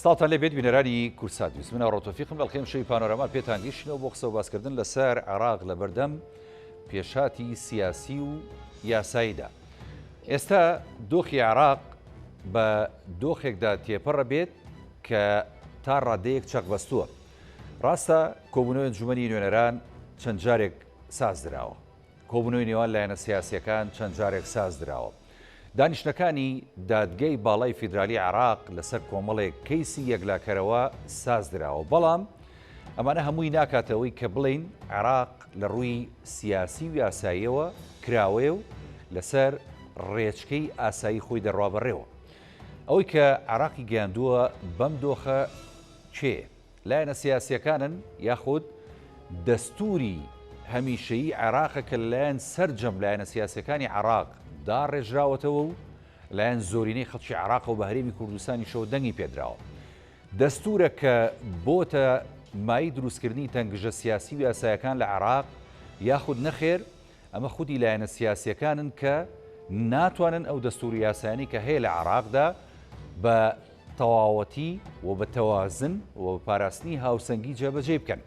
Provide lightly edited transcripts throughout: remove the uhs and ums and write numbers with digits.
سڵاوتان لێ بێت بینەرانی کوردسات نیوز. من ئاڕۆ تۆفیقم لە ئەڵقەی ئەمشەوی پانۆراما پێتان گەیشتینەوە بۆ قسە و باسکردن لەسەر عێراق لەبەردەم پێشهاتی سیاسی و یاساییدا. ئێستا دۆخی عێراق بە دۆخێکدا تێپەڕە بێت کە تا ڕادەیەک چەقبەستووە. ڕاستە کۆبوونەوەی ئەنجومەنی نوێنەران چەند جارێک سازدراوە. کۆبوونەوەی نێوان لایەنە سیاسییەکان چەند جارێک سازدراوە. دانیشتنەکانی دادگەی باڵای فیدرالی عێراق لەسەر کۆمەڵێک کەیسی یەکلاکەرەوە سازدراوە، بەڵام ئەمانە هەمووی ناکاتە ئەوەی کە بڵێین عێراق لە ڕووی سیاسی و یاساییەوە کراوەیە و لەسەر ڕێچکەی ئاسایی خۆی دەڕوا بەڕێوە. ئەوەی کە عێراقی گەیاندووە بەم دۆخە کێیە؟ لایەنە سیاسییەکانن یاخود دەستووری هەمیشەیی عێراقە کە لەلایەن سەرجەم لایەنە سیاسییەکانی عێراق داڕێژراوەتەوە و لایەن زۆرینەی خەڵکی عێراقەوە بە هەرێمی کوردستانیشەوە دەنگی پێدراوە. دەستوورە کە بۆتە مایەی دروستکردنی تەنگژە سیاسی و یاسایەکان لە عێراق یاخود نەخێر ئەمە خودی لایەنە سیاسییەکانن کە ناتوانن ئەو دەستوور و یاسایانەی کە هەیە لە عێراقدا بە تەواوەتی و بە تەوازن و بە پاراستنی هاوسەنگی جێبەجێی بکەن.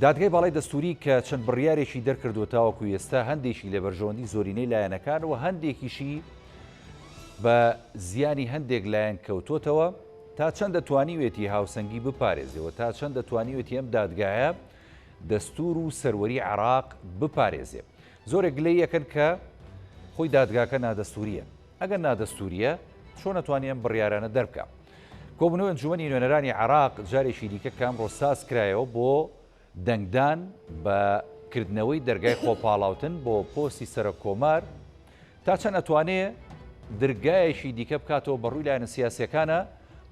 دادگای باڵای دەستووری کە چەند بڕیارێکی دەرکردووە تاوەکو ئێستا هەندێکی لە بەرژەوەندی زۆرینەی لایەنەکان و هەندێکیشی بە زیانی هەندێک لایەن کەوتۆتەوە تا چەندە توانیوێتی هاوسەنگی بپارێزێ و تا چەندە توانیوێتی ئەم دادگایە دەستوور و سەروەری عێراق بپارێزێ. زۆرێک گلەیی ئەکەن کە خۆی دادگاکە نادەستوورییە. ئەگەر نادەستوورییە چۆن ئەتوانی ئەم بڕیارانە دەربکا؟ کۆبوونەوەی ئەنجوومەنی نوێنەرانی عێراق جارێکی دیکە کە ئەمڕۆ ساز کرایەوە بۆ دەنگدان بە کردنەوەی دەرگای خۆپاڵاوتن بۆ پۆستی سەرۆک کۆمار، تا چەند ئەتوانێ درگایەکی دیکە بکاتەوە بەڕووی لایەنە سیاسیەکانە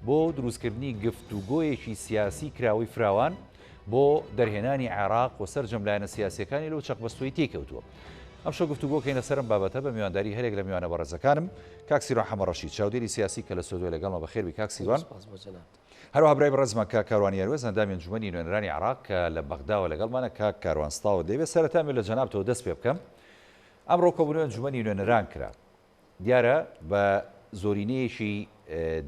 بۆ دروستکردنی گفتوگۆیەکی سیاسی کراوەی فراوان بۆ دەرهێنانی عێراق و سەرجەم لایەنە سیاسیەکانی لەو چەقبەستووی تێکەوتووە. ئەمشەو گفتوگۆکەین لەسەر ئەم بابەتە بە میوانداری هەرێک لە میوانە بەڕێزەکانم کاک سیروان حەمەڕەشید چاودێری سیاسی کە لە ستۆدیۆ لەگەڵمە بەخێربی کاک سیروان. هەروەها برای بەڕێزمان کاک کاروان یاروێز ئەندامی ئەنجومەنی نوێنەرانی عێراق کە لە بەغداوە لەگەڵمانە کاک کاروان سڵاوت لێبێ سەرەتا ئەمەوێ لە جەنابتەوە دەست پێ بکەم ئەمڕۆ کۆبوونەوەی ئەنجومەنی نوێنەران کرا. دیارە بە زۆرینەیەکی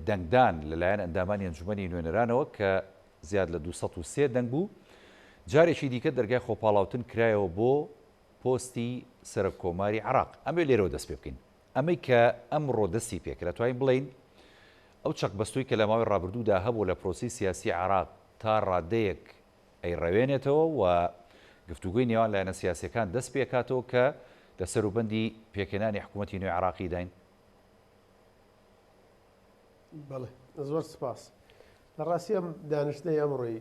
دەنگدان لەلایەن ئەندامانی ئەنجومەنی نوێنەرانەوە کە زیاد لە 203 دەنگ بوو، جارێکی دیکە دەرگای خۆپاڵاوتن کرایەوە بۆ پۆستی سەرۆک کۆماری عێراق. ئەمەوێ لێرەوە دەست پێ بکەین. ئەمەی کە ئەمڕۆ دەستی پێکرا، توانین بڵێین ئەو چەقبەستووی کە لە ماوەی ڕابردوودا هەبوو لە پرۆسەی سیاسی عێراق تا ڕادەیەک ئەیڕەوێنێتەوە و گفتوگۆی نێوان لایەنە سیاسییەکان دەست پێکاتەوە کە لە سەروبەندی پێکهێنانی حکوومەتی نوێی عێراقیداین؟ بەڵێ، زۆر سپاس. لە ڕاستی ئەم دانیشتنەی ئەمڕۆی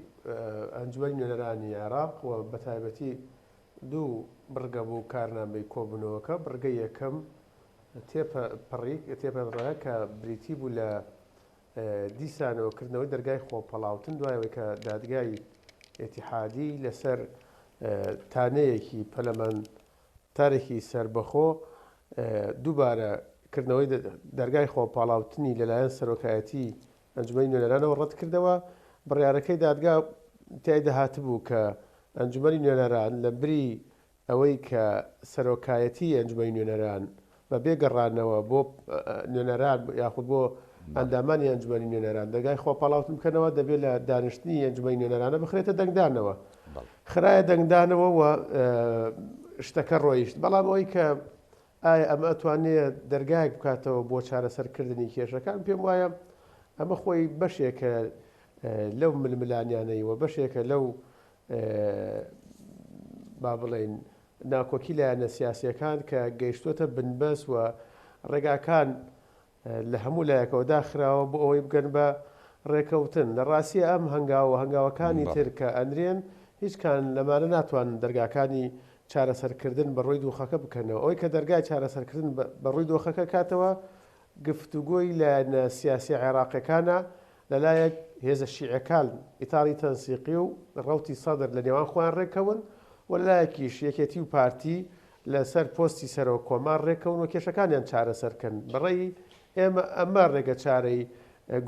ئەنجومەنی نوێنەرانی عێراق و بە تایبەتی دوو بڕگە بوو کارنامەی کۆبوونەوەکە، بڕگەی یەکەم تێپەڕی تێپەڕە کە بریتی بوو لە دیسانەوە کردنەوەی دەرگای خۆپەڵاوتن دوای ئەوەی کە دادگای ئیتیحادی لەسەر تانەیەکی پەرلەمانتارێکی سەربەخۆ دووبارە کردنەوەی دەرگای خۆپاڵاوتنی لەلایەن سەرۆکایەتی ئەنجومەنی نوێنەرانەوە ڕەتکردەوە. بڕیارەکەی دادگا تیایدا هاتبوو کە ئەنجومەنی نوێنەران لە بری ئەوەی کە سەرۆکایەتیی ئەنجومەنی نوێنەران بە بێ گەڕانەوە بۆ نوێنەران یاخود بۆ ئەندامانی ئەنجومەنی نوێنەران دەرگای خۆپاڵاوتن بکەنەوە، دەبێت لە دانیشتنی ئەنجومەنی نوێنەرانە بخرێتە دەنگدانەوە. خرایە دەنگدانەوە و شتەکە ڕۆیشت. بەڵام ئەوەی کە ئایا ئەمە ئەتوانێ دەرگایەک بکاتەوە بۆ چارەسەرکردنی کێشەکان، پێم وایە ئەمە خۆی بەشێکە لەو ململانیانەی و بەشێکە لەو با بڵێین ناکۆکی لایەنە سیاسییەکان کە گەیشتووەتە بنبەست و ڕێگاکان لە هەموو لایەکەوە داخراوە بۆ ئەوەی بگەن بە ڕێکەوتن. لە ڕاستییا ئەم هەنگاو و هەنگاوەکانی تر کە ئەنرێن هیچ کان لەمانە ناتوانن دەرگاکانی چارەسەرکردن بە ڕووی دوخەکە بکەنەوە. ئەوەی کە دەرگای چارەسەرکردن بە ڕووی دۆخەکە کاتەوە گفتوگۆی لایەنە سیاسیە عێراقیەکانە، لەلایەک هێزە شیعەکان ئیتاڕی تەنسیقی و ڕەوتی سەدر لە نێوان خۆیان ڕێککەون و لەلایەکیش یەکێتی و پارتی لەسەر پۆستی سەرۆک کۆمار ڕێککەون و کێشەکانیان چارەسەر کەن. بە ڕەئی ئێمە ئەمە ڕێگە چارەی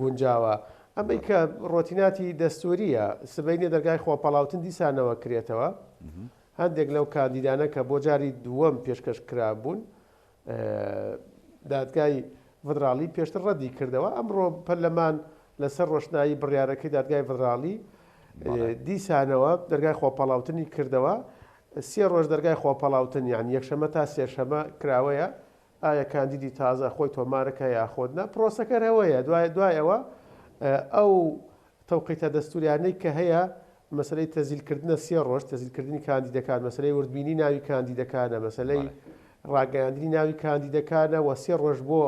گونجاوە. ئەمەی کە ڕۆتیناتی دەستوریە، سبەینێ دەرگای خۆپاڵاوتن دیسانەوە کرێتەوە. هەندێک لەو کاندیدانە کە بۆ جاری دووەم پێشکەش کرابوون، دادگای ڤدراڵی پێشتر ڕەدی کردەوە، ئەمڕۆ پەرلەمان لەسەر ڕۆشنایی بڕیارەکەی دادگای ڤدراڵی دیسانەوە دەرگای خۆپاڵاوتنی کردەوە، سێ ڕۆژ دەرگای خۆپاڵاوتن یان یەکشەمە تا سێشەمە کراوەیە، ئایا کاندیدی تازە خۆی تۆمارەکە یاخۆد نا، پرۆسەکە ئەوەیە، دوای ئەوە ئەو تەوقیتە دەستوریانەی کە هەیە مەسەلەی تەزیل کردنە سێ ڕۆژ، تەزیل کردنی کاندیدەکان، مەسەلەی وردبینی ناوی کاندیدەکانە، مەسەلەی ڕاگەیاندنی ناوی کاندیدەکانە و سێ ڕۆژ بۆ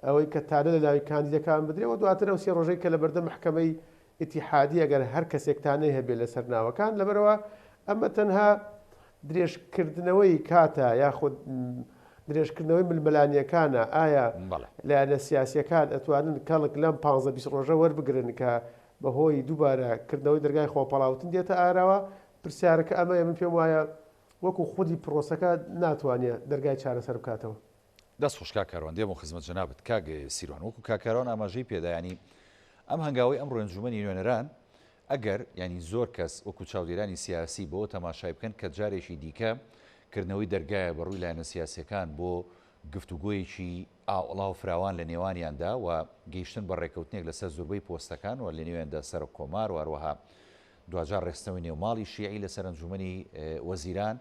ئەوەی کە تانە لە ناوی کاندیدەکان بدرێ و دواتر ئەو سێ ڕۆژەی کە لە بەردەم مەحکەمەی ئیتیحادی ئەگەر هەر کەسێک تانەی هەبێ لەسەر ناوەکان لەبەرئەوە ئەمە تەنها درێژکردنەوەی کاتە یاخود درێژکردنەوەی ململانییەکانە، ئایا لایەنە سیاسییەکان ئەتوانن کەڵک لەم پانزە 20 ڕۆژە وەربگرن کە بەهۆی دووبارە کردنەوەی دەرگای خۆپاڵاوتن دێتە ئاراوە؟ پرسیارەکە ئەمەیە، من پێم وایە وەکو خودی پرۆسەکە ناتوانێ دەرگای چارەسەر بکاتەوە. دەست خۆش کاک کاروان دێمەوە خزمەت جەنابت کاک سیروان وەکو کاک کاروان ئاماژەی پێدا یانی ئەم هەنگاوەی ئەمڕۆ ئەنجومەنی نوێنەران ئەگەر یانی زۆر کەس وەکو چاودێرانی سیاسی بەوە تەماشای بکەن کە جارێکی دیکە کردنەوەی دەرگایە بە ڕووی لایەنە سیاسیەکان بۆ گفتوگۆیەکی ئاوڵا و فراوان لە نێوانیاندا و گەیشتن بە ڕێکەوتنێک لەسەر زوربەی پۆستەکان و لە نێویاندا سەرۆک کۆمار و هەروەها دواجار ڕێکخستنەوەی نێوماڵی شیعی لەسەر ئەنجومەنی وەزیران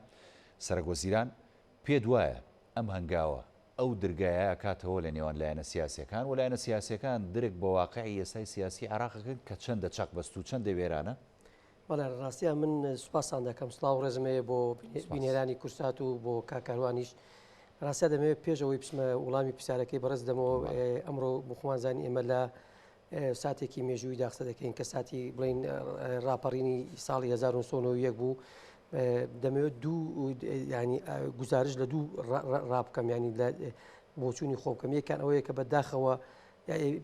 سەرەک وەزیران پێت وایە ئەم هەنگاوە ئەو درگایە ئەکاتەوە لە نێوان لایەنە سیاسیەکان و لایەنە سیاسیەکان درک بە واقعی ئێستای سیاسی عێراق ئەکەن کە چەندە چەق بەستوو چەندە وێرانە؟ بەڵێ لە ڕاستیا من سوپاستان دەکەم سڵاو و ڕێزم هەیە بۆ بینەرانی کورسات و بۆ کاک کاروانیش ڕاستیا دەمەوێت پێش ئەوەی بچمە وڵامی پرسیارەکەی بەڕێز دەمەوە ئەمڕۆ بۆ خۆمان زانین ئێمە لە ساتێکی مێژوویدا قسە دەکەین کە ساتی بڵین ڕاپەڕینی ساڵی 1991 بوو دەمەوێت دوو ینی گزارش لە دوو ڕابکەم ینی لە بۆچوونی خۆ بکەم یەکان ئەوەیە کە بەداخەوە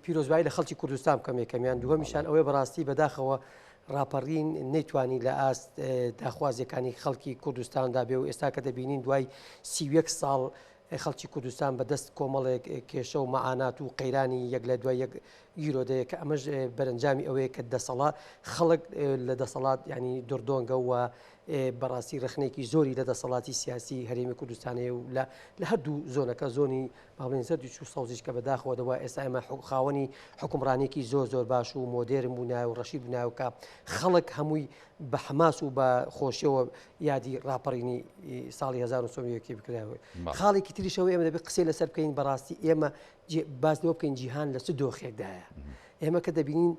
پیرۆزبایی لە خەڵکی کوردستان بکەم یەکەمیان دووەمیشان ئەوەیە بەڕاستی بەداخەوە ڕاپەڕین نەیتوانی لە ئاست داخوازیەکانی خەڵکی کوردستاندا بێ و ئێستا کە دەبینین دوای 31 ساڵ خەڵکی کوردستان بە دەست کۆمەڵێک کێشە و مەعانات و قەیرانی یەک لە دوای یەک گیرۆدەیە کە ئەمەش بەرەنجامی ئەوەیە کە دەسەڵات خەڵک لە دەسەڵات ینی دڕدۆنگە و بەڕاستی ڕخنێکی زۆری لە دەسەڵاتی سیاسی هەرێمی کوردستانەیە و لە لە هەردوو زۆنەکە زۆنی باڵێن زەردیش و سەوزیش کە بەداخەوە دەبوا ئێستا ئێمە خاوەنی حکومڕانێکی زۆر زۆر باش و مۆدێرن بوونایە و ڕەشید بوونایە و کە خەڵک هەمووی بە حەماس و بە خۆشیەوە یادی ڕاپەڕینی ساڵی 1970 بکرایەوە. خاڵێکی تریش ئەوەیە ئێمە دەبێت قسەی لەسەر بکەین بەڕاستی ئێمە باس لەوە بکەین جیهان لە چ دۆخێکدایە. ئێمە کە دەبینین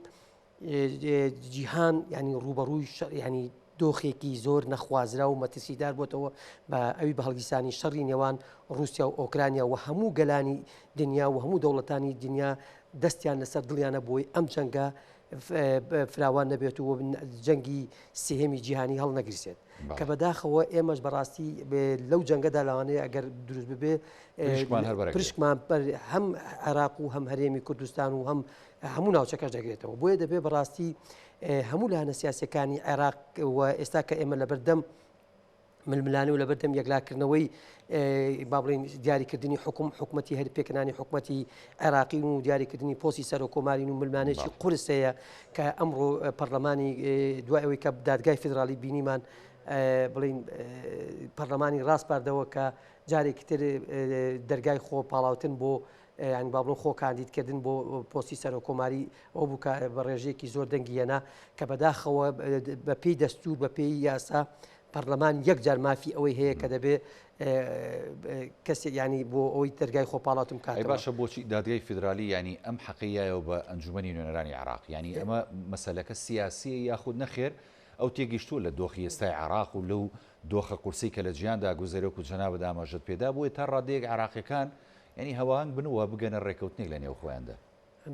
جیهان ینی ڕوبەڕووی ینی دۆخێکی زۆر نەخوازرا و مەترسیدار بۆتەوە بە ئەوی بە هەڵگیرسانی شەڕی نێوان ڕووسیا و ئۆکرانیا و هەموو گەلانی دنیا و هەموو دەوڵەتانی دنیا دەستیان لەسەر دڵیانە بۆی ئەم جەنگە فراوان نەبێت و جەنگی سێهەمی جیهانی هەڵنەگیرسێت کە بەداخەوە ئێمەش بەڕاستی لەو جەنگەدا لەوانەیە ئەگەر دروست ببێ پرشکمان هەم عێراق و هەم هەرێمی کوردستان و هەم هەموو ناوچەکەش دەگرێتەوە بۆیە دەبێ بەڕاستی هەموو لایەنە سیاسەکانی عێراق و ئێستا کە ئێمە لەبەردەم ململانێ و لەبەردەم یەکلاکردنەوەی با بڵێین دیاریکردنی حکوم حکومەتی هەر پێکهێنانی حکومەتی عێراقی و دیاریکردنی پۆستی سەرۆکۆمارین و ململانێکی قورس هەیە کە ئەمڕۆ پەرلەمانی دوای ئەوەی کە دادگای فیدراڵی بینیمان بڵین پەرلەمانی ڕاسپاردەوە کە جارێکی تر دەرگای خۆ پاڵاوتن بۆ یانی با بڵێم خۆ کاندیدکردن بۆ پۆستی سەرۆککۆماری ئەو بوو کە بە ڕێژەیەکی زۆر دەنگی هێنا کە بەداخەوە بە پێی دەستوور بە پێی یاسا پەرلەمان یەک جار مافی ئەوەی هەیە کە دەبێ کەسێک ینی بۆ ئەوەی دەرگای خۆپاڵاتم کات باشە بۆچی دادگای فیدرالی ینی ئەم حەقی یایەوە بە ئەنجومەنی نوێنەرانی عێراق ینی ئەمە مەسەلەکە سیاسیە یاخود نەخێر ئەو تێگەیشتووە لە دۆخی ئێستای عێراق و لەو دۆخە قورسەی کە لە جیهاندا گوزەرێ وەکو جەنابت ئاماژەت پێدا بۆیە تا ڕادەیەک عێراقیەکان یانی هەواهەنگ بن و بگەنە ڕێکەوتنێک لە نێو خۆیاندا.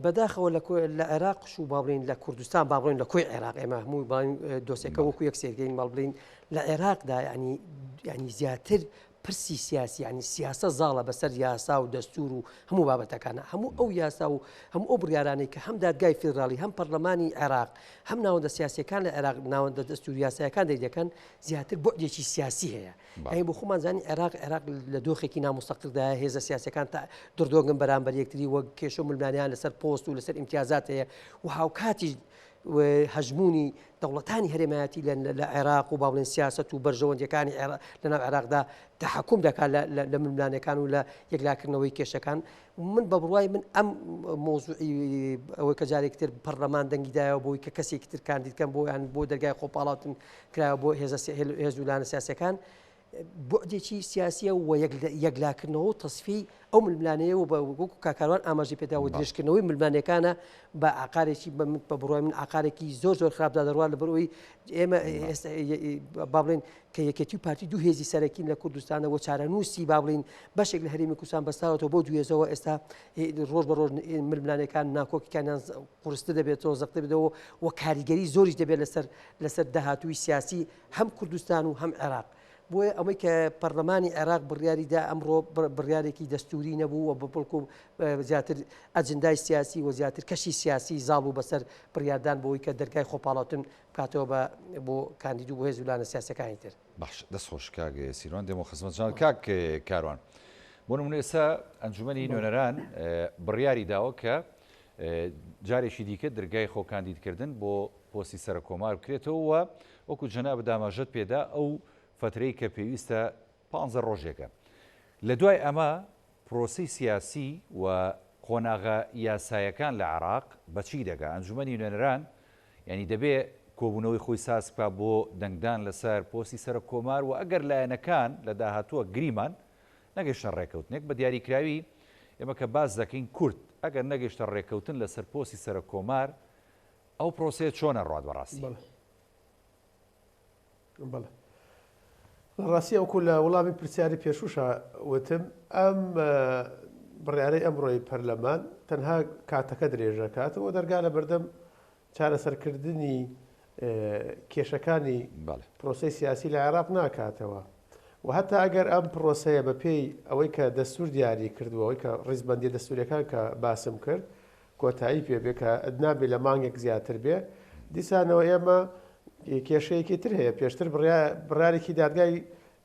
بەداخەوە لە لە عێراقش و با بڵێین لە کوردستان با بڵێین لە کۆی عێراق ئێمە هەموو باین دۆسێکە وەکو یەک سێرگەین بەڵ بڵێین لە عێراقدا ینی ینی زیاتر پرسی سیاسی ینی سیاسە زاڵە بەسەر یاسا و دەستور و هەموو بابەتەکانە هەموو ئەو یاسا و هەموو ئەو بڕیارانەی کە هەم دادگای فیدراڵی هەم پەرلەمانی عێراق هەم ناوەندە سیاسەکان لە عێراق ناوەندە دەستور یاسایەکان دەیدەکەن زیاتر بۆدێکی سیاسی هەیە یانی بۆ خۆمان زانی عێراق عێراق لە دۆخێکی نامستەقردایە هێزە سیاسەکان تا دڕدۆنگن بەرامبەر یەکتری وەک کێشە و ململانێیان لەسەر پۆست و لەسەر ئیمتیازات هەیە و هاوکاتیش. هەژموونی دەوڵەتانی هەرێمایەتی لە عێراق و با بڵێن سیاسەت و بەرژەوەندیەکانی لەناو عێراقدا تەحەکوم دەکات لە ململانێکان و لە یەکلاکردنەوەی کێشەکان. من بە بڕوای من ئەم مۆزوعی ئەوەی کە جارێکی تر پەرلەمان دەنگی دایەوە بۆی کە کەسێکی تر کاندید کەن بۆ یان بۆ دەرگای خۆپاڵاوتن کرایەوە بۆ هێزە هێز و لایەنە سیاسیەکان بوعدێکی سیاسیە و یەکلاکردنەوە و تەسفیەی ئەو ململانێیە و وەکو کاک کاروان ئاماژەی پێدا و درێژکردنەوەی ململانێکانە بە عقارێکی بە من بە بڕوای من عقارێکی زۆر زۆر خراپدا دەڕوات لەبەرئەوەی ئێمە ئێستا با بڵێن کە یەکێتی و پارتی دوو هێزی سەرەکین لە کوردستانە و چارەنووسی با بڵین بەشێک لە هەرێمی کوردستان بەستاوەتەوە بۆ دوێزەوە ئێستا ڕۆژ بە ڕۆژ ململانێکان ناکۆکیکانیان قورستر دەبێتەوە زەقتر دەبێتەوە و کاریگەری زۆریش دەبێت لەسەر لەسەر داهاتووی سیاسی هەم کوردستان و هەم عێراق. بۆیە ئەوەی کە پەرلەمانی عێراق بڕیاری دا ئەمڕۆ بڕیارێکی دەستووری نەبوو و بەڵکو زیاتر ئەجندای سیاسی و زیاتر کەشی سیاسی زاڵ بوو بەسەر بڕیاردان بۆی کە دەرگای خۆپاڵاوتن بکاتەوە بە بۆ کاندید و بۆ هێز و لایەنە سیاسیەکانی تر. باش دەست خۆش کاک سیروان دێمەوە خزمەت جان کاک کاروان بۆ نمونە ئێستا ئەنجومەنی نوێنەران بڕیاری داوە کە جارێکی دیکە درگای خۆ کاندیدکردن بۆ پۆستی سەرۆککۆمار بکرێتەوە و وەکو جەنابت ئاماژەت پێدا ئەو فەترەی کە پێویستە پانزە ڕۆژێکە. لە دوای ئەمە پرۆسەی سیاسی و قۆناغە یاسایەکان لە عێراق بە چی دەگا؟ ئەنجومەنی نوێنەران یانی دەبێ کۆبوونەوەی خۆی ساز بکا بۆ دەنگدان لەسەر پۆستی سەرۆککۆمار و ئەگەر لایەنەکان لە داهاتووە گریمان نەگەیشتە ڕێکەوتنێک، بە دیاریکراوی ئێمە کە باس دەکەین کورد ئەگەر نەگەیشتە ڕێکەوتن لەسەر پۆستی سەرۆککۆمار ئەو پرۆسەیە چۆن ئەڕوات بەڕاستی؟ بەڵێ بەڵێ لە ڕاستی ئەوکو لە وڵامی پرسیاری پێشوشا وتم ئەم بڕیارەی ئەمڕۆی پەرلەمان تەنها کاتەکە درێژەکاتەوە دەرگا لە بەردەم چارەسەرکردنی کێشەکانی پرۆسەی سیاسی لە عێراق ناکاتەوە و هەتا ئەگەر ئەم پرۆسەیە بە پێی ئەوەی کە دەستور دیاری کردووە ئەوەی کە ڕیزبەندیە دەستوریەکان کە باسم کرد کۆتایی پێ بێ کە نابێ لە مانگێک زیاتر بێ دیسانەوە ئێمە کێشەیەکی تر هەیە پێشتر بڕیارێکی دادگای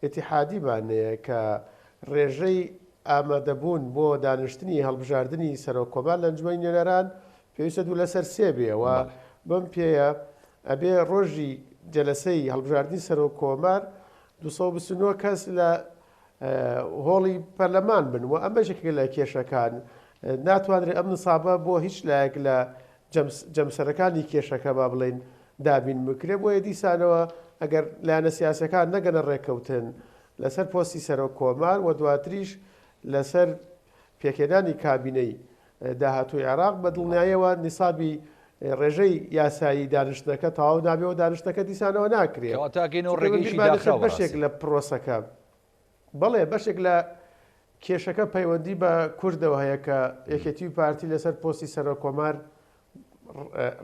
ئیتیحادیمان هەیە کە ڕێژەی ئامادەبوون بۆ دانیشتنی هەڵبژاردنی سەرۆک کۆمار لە ئەنجومەنی نوێنەران پێویستە دوو لەسەر سێ بێ و بەم پێیە ئەبێ ڕۆژی جەلەسەی هەڵبژاردنی سەرۆک کۆمار 229 کەس لە هۆڵی پەرلەمان بن و ئەمەش یەکێکە لە کێشەکان ناتوانرێت ئەم نسابە بۆ هیچ لایەک لە جەمسەرەکانی کێشەکە با بڵێین دابین بکرێت بۆیە دیسانەوە ئەگەر لایەنە سیاسەکان نەگەنە ڕێککەوتن لەسەر پۆستی سەرۆک کۆمار و دواتریش لەسەر پێکهێنانی کابینەی داهاتووی عێراق بە دڵنیایەوە نیسابی ڕێژەی یاسایی دانیشتنەکە تەواو نابێ و دانیشتنەکە دیسانەوە ناکرێ. کەواتە ئەگەینەوە ڕێگەیەکی داخراو بەڕاستی. بەشێک لە پرۆسەکە بەڵێ بەشێک لە کێشەکە پەیوەندی بە کوردەوە هەیە کە یەکێتی و پارتی لەسەر پۆستی سەرۆک کۆمار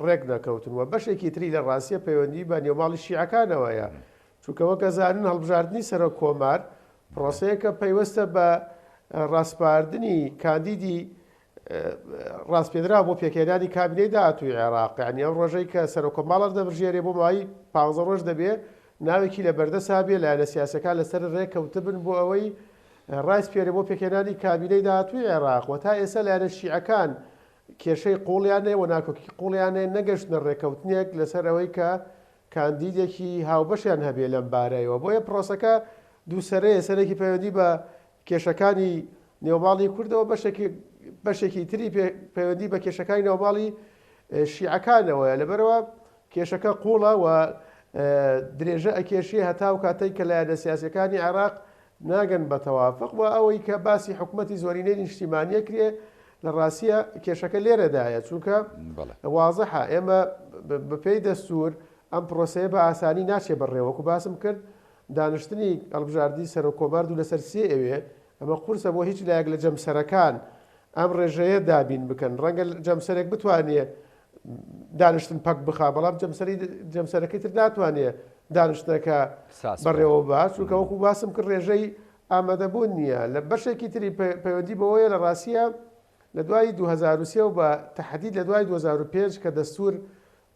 ڕێک نەکەوتن و بەشێکی تری لە ڕاستیە پەیوەندی بە نێوماڵی شیعەکانەوەیە چونکە وەک ئەزانن هەڵبژاردنی سەرۆک کۆمار پرۆسەیەکە پەیوەستە بە ڕاسپاردنی کاندیدی ڕاسپێدراو بۆ پێکهێنانی کابینەی داهاتووی عێراق، یانی ئەو ڕۆژەی کە سەرۆککۆماڵ هەڵدەبژێرێ بۆ ماوەی پانزە ڕۆژ دەبێ ناوێکی لە بەردەسا بێ، لایەنە سیاسیەکان لەسەر ڕێککەوتبن بۆ ئەوەی ڕایسپێرێ بۆ پێکهێنانی کابینەی داهاتووی عێراق و تا ئێستا لایەنە شیعەکان کێشەی قووڵیان هەیە و ناکۆکی قووڵیان هەیە نەگەشتنە ڕێککەوتنێک لەسەر ئەوەی کە کاندیدێکی هاوبەشیان هەبێ لەم بارەیەوە بۆیە پرۆسەکە دووسەرەیە سەرێکی پەیوەندی بە کێشەکانی نێوماڵی کوردەوە بەشێکی بەشێکی تری پەیوەندی بە کێشەکانی ناوماڵی شیعەکانەوەیە لەبەرەوە کێشەکە قوڵە و درێژە ئەکێشێ هەتا و کاتێک کە لایەنە سیاسەکانی عێراق ناگەن بە تەوافق و ئەوەی کە باسی حکوومەتی زۆرینەی نیشتیمانیە کرێ لە ڕاستیە کێشەکە لێرەدایە چونکە وازحە ئێمە بەپێی دەستور ئەم پرۆسەیە بە ئاسانی ناچێ بەڕێوەکو باسم کرد دانیشتنی هەڵبژاردنی سەرۆک کۆمار دوو لەسەر سێ ئەوێ، ئەمە قورسە بۆ هیچ لایەک لە جەمسەرەکان ئەم ڕێژەیە دابین بکەن، ڕەنگە جەمسەرێک بتوانێ دانیشتن پەک بخا، بەڵام جەمسەری جەمسەرەکەی تر ناتوانێ دانیشتنەکە بەڕێوە ببا، چونکە وەکو باسم کرد ڕێژەی ئامادەبوون نییە. لە بەشێکی تری پەیوەندی بەوەیە لە ڕاستیە لە دوای 2003 و بە تەحدید لە دوای 2005 کە دەستور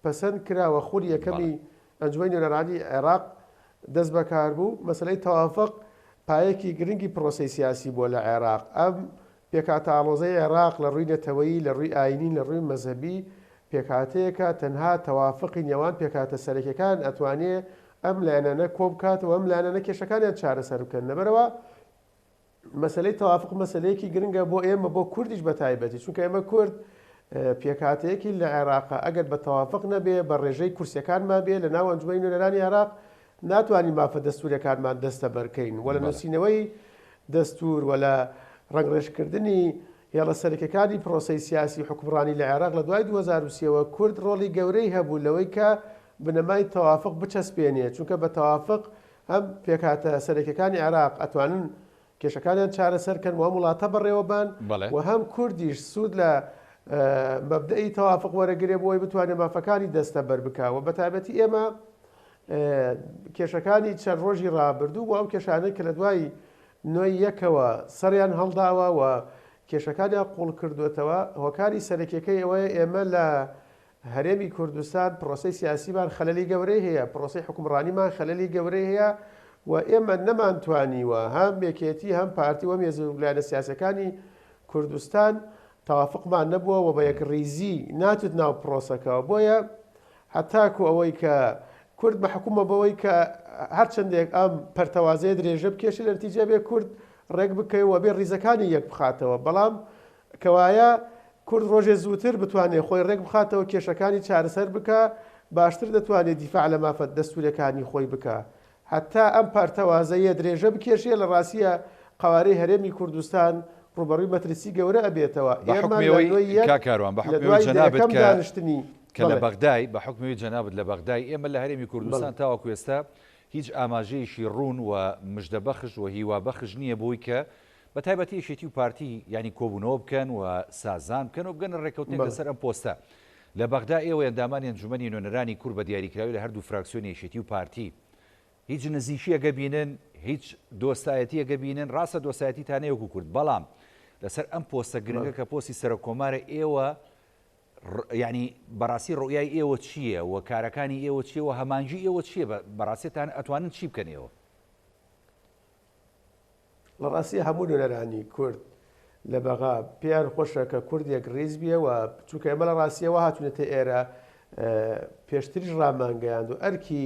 پەسەند کرا و خولی یەکەمی ئەنجومەنی نوێنەرانی عێراق دەستبەکاربوو، مەسەلەی تەوافق پایەکی گرنگی پرۆسەی سیاسی بووە لە عێراق. ئەم پێکهاتە ئاڵۆزەی عێراق لە ڕووی نەتەوەیی، لە ڕووی ئایینی، لە ڕووی مەزهەبی. پێکهاتەیەکە تەنها تەوافقی نێوان پێکهاتە سەرەکیەکان ئەتوانێ ئەم لایەنانە کۆبکاتەوە ئەم لایەنانە کێشەکانیان چارەسەر بکەن لەبەرئەوە مەسەلەی تەوافق مەسەلەیەکی گرنگە بۆ ئێمە بۆ کوردیش بە تایبەتی چونکە ئێمە کورد پێکهاتەیەکی لە عێراقە ئەگەر بە تەوافق نەبێ بە ڕێژەی کورسیەکانمان بێ لە ناو ئەنجومەنی نوێنەرانی عێراق ناتوانین مافە دەستوریەکانمان دەستەبەرکەین و لە نووسینەوەی دەستور و لە ڕەنگڕێژکردنی هێڵە سەرەکیەکانی پرۆسەی سیاسی حوکمڕانی لە عێراق لە دوای 2003 وە کورد ڕۆڵی گەورەی هەبوو لەوەی کە بنەمای تەوافق بچەسپێنێ چونکە بە تەوافق هەم پێکهاتە سەرەکیەکانی عێراق ئەتوانن کێشەکانیان چارەسەر کەن و ئەم وڵاتە بەڕێوەبەن و هەم کوردیش سوود لە مەبدەئی تەوافق وەرەگرێ بۆ ئەوەی بتوانێت مافەکانی دەستەبەر بکا و بەتایبەتی ئێمە کێشەکانی چەند ڕۆژی ڕابردوو بۆ ئەو کێشانەی کە لە دوای نۆی یەکەوە سەریان هەڵداوە و کێشەکانیان قوڵ کردوێتەوە هۆکاری سەرەکیەکەی ئەوەیە ئێمە لە هەرێمی کوردستان پرۆسەی سیاسیمان خەلەلی گەورەی هەیە، پرۆسەی حوکمڕانیمان خەلەلی گەورەی هەیە و ئێمە نەمانتوانیوە هەم یەکێتی هەم پارتی و هەم هێز و لایەنە سیاسیەکانی کوردستان تەوافقمان نەبووە و بە یەکڕیزی ناچێت ناو پرۆسەکەوە بۆیە هەتاکو ئەوەی کە کورد مەحکومە بەوەی کە هەرچەندێک ئەم پەرتەوازەیە درێژە بکێشێ لە نتیجە بێ کورد ڕێک بکەوێ و بێ ڕیزەکانی یەک بخاتەوە بەڵام کەوایە کورد ڕۆژێ زووتر بتوانێ خۆی ڕێک بخاتەوە کێشەکانی چارەسەر بکا باشتر دەتوانێ دیفاع لە مافە دەستوورێکانی خۆی بکا. هەتا ئەم پارتەوازەیە درێژە بکێشێ لە ڕاستییا قەوارەی هەرێمی کوردستان ڕووبەڕووی مەترسی گەورە ئەبێتەوە. بە ئێمە حوکمی لە ئەوەی نۆی یەک کاک کاروان بە لە حوکمی ئەوەی دوای جەنابت یەکەم کە دانیشتنی کە لە بەڵێ. بەغدای بە حوکمی ئەوەی جەنابت لە بەغدای ئێمە لە هەرێمی بەڵێ. کوردستان تاوەکو ئێستا هیچ ئاماژەیەکی ڕوون و مژدەبەخش و هیوابەخش نییە بۆی کە بە تایبەتی یەکێتی و پارتی یانی کۆبوونەوە بکەن و سازان بکەن و بگەنە ڕێککەوتنێک لەسەر ئەم پۆستە. لە بەغدا ئێوەی ئەندامانی ئەنجومەنی نوێنەرانی کورد بە دیاریکراوی لە هەردوو فراکسیۆنی یەکێتی و پارتی هیچ نزیکییەک ئەبینن، هیچ دۆستایەتییەک ئەبینن، ڕاستە دۆستایەتیتان هەیە وەکو کورد بەڵام لەسەر ئەم پۆستە گرنگە کە پۆستی سەرۆک کۆمارە ئێوە یانی بەڕاستی ڕوئیای ئێوە چییە و کارەکانی ئێوە چییە و هەمانگی ئێوە چییە بەڕاستیتان ئەتوانن چی بکەن ئێوە؟ لە ڕاستی هەموو نوێنەرانی کورد لە بەغا پێیان خۆشە کە کورد یەک ڕیز بیە و چونکە ئێمە لە ڕاستیەوە هاتوونەتە ئێرە پێشتریش ڕامانگەیاند و ئەرکی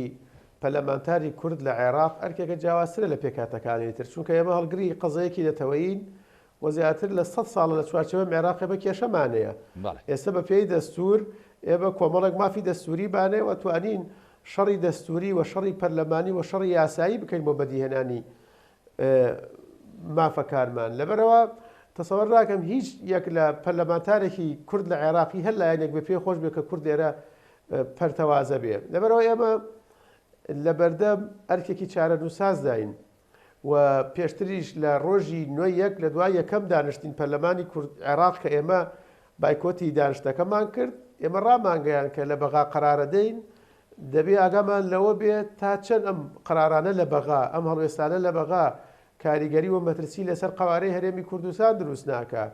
پەرلەمانتاری کورد لە عێراق ئەرکێکە جیاوازترە لە پێکهاتەکانی تر چونکە ئێمە هەڵگری قەزەیەکی نەتەوەیین و زیاتر لە 100 ساڵە لە چوارچێوەی عێراق ئێمە کێشەمان هەیە ئێستا بە پێی دەستور ئێمە کۆمەڵێک مافی دەستوری بانەیە و توانین شەڕی دەستوری و شەڕی پەرلەمانی و شەڕی یاسایی بکەین بۆ بەدیهێنانی مافەکانمان. لەبەرئەوە تەسەوەر ناکەم هیچ یەک لە پەرلەمانتارێکی کورد لە عێراقی هەر لایەنێک بێ پێی خۆش بێ کە کورد لێرە پەرتەوازە بێ. لەبەرئەوە ئێمە لەبەردەم ئەرکێکی چارەنووسازداین و پێشتریش لە ڕۆژی نۆی یەک لە دوای یەکەم دانیشتین پەرلەمانی کورد عێراق کە ئێمە بایکۆتی دانیشتنەکەمان کرد ئێمە ڕامانگەیان کە لە بەغا قەرارەدەین دەبێ ئاگامان لەوە بێت تا چەند ئەم قەرارانە لە بەغا، ئەم هەڵوێستانە لە بەغا کاریگەری و مەترسی لەسەر قەوارەی هەرێمی کوردستان دروست ناکا.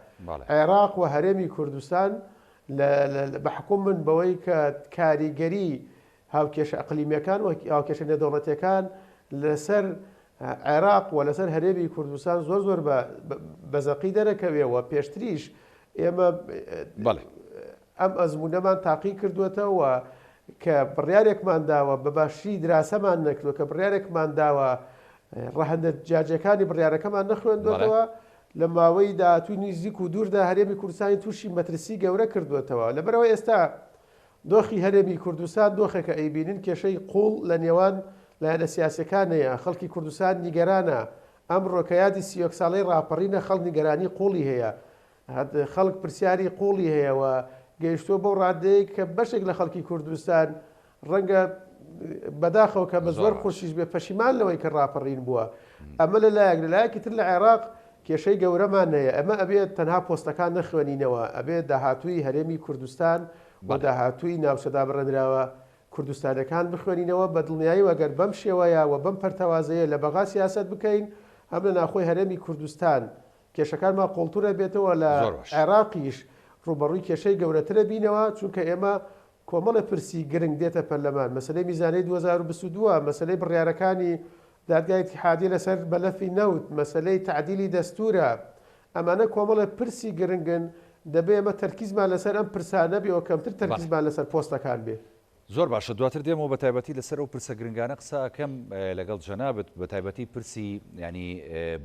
عێراق و هەرێمی کوردستان مەحکومن بەوەی کە کاریگەری هاوکێشە ئەقلیمییەکان و هاوکێشە نێودەوڵەتییەکان لەسەر عێراق و لەسەر هەرێمی کوردستان زۆر زۆر بە زەقی دەرەکەوێ و پێشتریش ئێمە ئەم ئەزموونەمان تاقی کردووەتەوە کە بڕیارێکمان داوە بە باشی دراسەمان نەکردووە کە بڕیارێکمان داوە ڕەهەندە جیاجیەکانی بڕیارەکەمان نەخوێندوەتەوە لە ماوەی داهاتووی نزیک و دووردا هەرێمی کوردستانی تووشی مەترسی گەورە کردووەتەوە لەبەرەوە ئێستا دۆخی هەرێمی کوردستان دۆخێکە ئەیبینن کێشەی قوڵ لە نێوان لایەنە سیاسیەکان هەیە، خەڵکی کوردستان نیگەرانە، ئەمڕۆ کە یادی 31 ساڵەی ڕاپەڕینە خەڵک نیگەرانی قوڵی هەیە، خەڵک پرسیاری قوڵی هەیە و گەیشتووە بەو ڕادەیە کە بەشێک لە خەڵکی کوردستان ڕەنگە بەداخەوە کە بە زۆر قورسیش بێ پەشیمان لەوەی کە ڕاپەڕین بووە. ئەمە لە لایەک، لە لایەکی تر لە عێراق کێشەی گەورەمان هەیە، ئەمە ئەبێت تەنها پۆستەکان نەخوێنینەوە، ئەبێت داهاتووی هەرێمی کوردستان و داهاتووی ناوچە دابڕێنراوە کوردستانیەکان بخوێنینەوە، بە دڵنیاییەوە گەر بەم شێوەیە و بەم پەرتەوازەیە لە بەغا سیاسەت بکەین، هەم لە ناوخۆی هەرێمی کوردستان کێشەکانمان قوڵتر ئەبێتەوە، لە عێراقیش ڕووبەڕووی کێشەی گەورەتر ئەبینەوە، چونکە ئێمە کۆمەڵێ پرسی گرنگ دێتە پەرلەمان، مەسەلەی میزانیەی 2022، مەسەلەی بڕیارەکانی دادگای ئیتیحادیە لەسەر مەلەفی نەوت، مەسەلەی تەعدیلی دەستورە، ئەمانە کۆمەڵێ پرسی گرنگن. دەبێ ئێمە تەرکیزمان لەسەر ئەم پرسانە بێ و کەمتر تەرکیزمان لەسەر پۆستەکان بێ. زۆر باشە دواتر دێمەوە بە تایبەتی لەسەر ئەو پرسە گرنگانە قسە ئەکەم لەگەڵ جەنابت بە تایبەتی پرسی یانی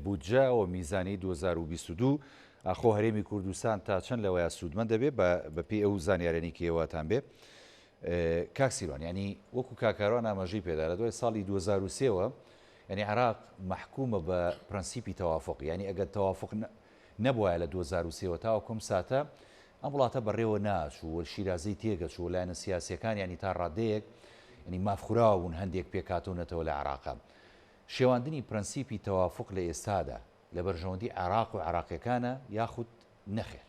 بودجە و میزانی 2022 ئاخۆ هەرێمی کوردستان تا چەند لەوەیا سوودمەند دەبێ بە بەپێی ئەو زانیارانەی کە ئێوەتان بێ کاک سیروان یانی وەکو کاک کاروان ئاماژەی پێدا لە دوای ساڵی 2003 وە یانی عێراق مەحکومە بە پرەنسیپی تەوافق یانی ئەگەر تەوافق نەبوایە لە 2003 وە تاوەکو ئەم ساتە ئەم وڵاتە بەڕێوە ناچوو و شیرازەی تێگەچوو و لایەنە سیاسیەکان یانی تا ڕادەیەک یانی مافخوراو بوون هەندێک پێکهاتە و نەتەوە لە عێراقا. شێواندنی پرەنسیپی تەوافوق لە ئێستادا لە بەرژەوەندی عێراق و عێراقیەکانە یاخود نەخێر؟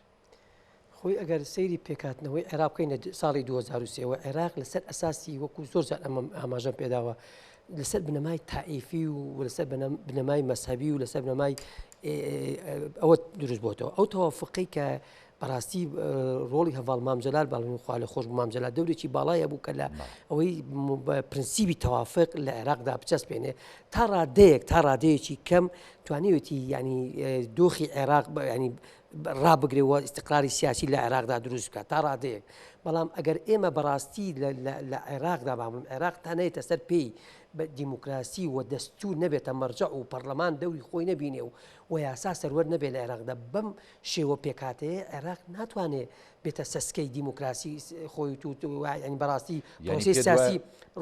خۆی ئەگەر سەیری پێکهاتنەوەی عێراق بکەین لە ساڵی 2003 وە عێراق لەسەر ئەساسی وەکو زۆر جار ئەمەم ئاماژەم پێداوە لەسەر بنەمای تائیفی و لەسەر بنەمای مەسهەبی و لەسەر بنەمای ئەوە دروست بۆتەوە ئەو تەوافقەی کە بەڕاستی ڕۆڵی هەڤاڵ مام جەلال باڵین خوا لە خۆش مام جەلال دەورێکی باڵای هەبوو کە لە ئەوەی پرنسیبی تەوافق لە عێراقدا بچەسپێنێ تا ڕادەیەک تا ڕادەیەکی کەم توانیوێتی ینی دۆخی عێراق ینی ڕابگرێ و ئیستقراری سیاسی لە عێراقدا دروست بکات تا ڕادەیەک بەڵام ئەگەر ئێمە بەڕاستی لە عێراقدا بابم عێراق تا نێتە سەر پێی بە دیموکراسی و دەستور نەبێتە مەرجەع و پەرلەمان دەوری خۆی نەبینێ و و یاسا سەروەر نەبێت لە عێراقدا بەم شێوە پێکهاتەیە عێراق ناتوانێت بێتە سەسکەی دیموکراسی خۆی و ینی بەڕاستی پرۆسەی سیاسی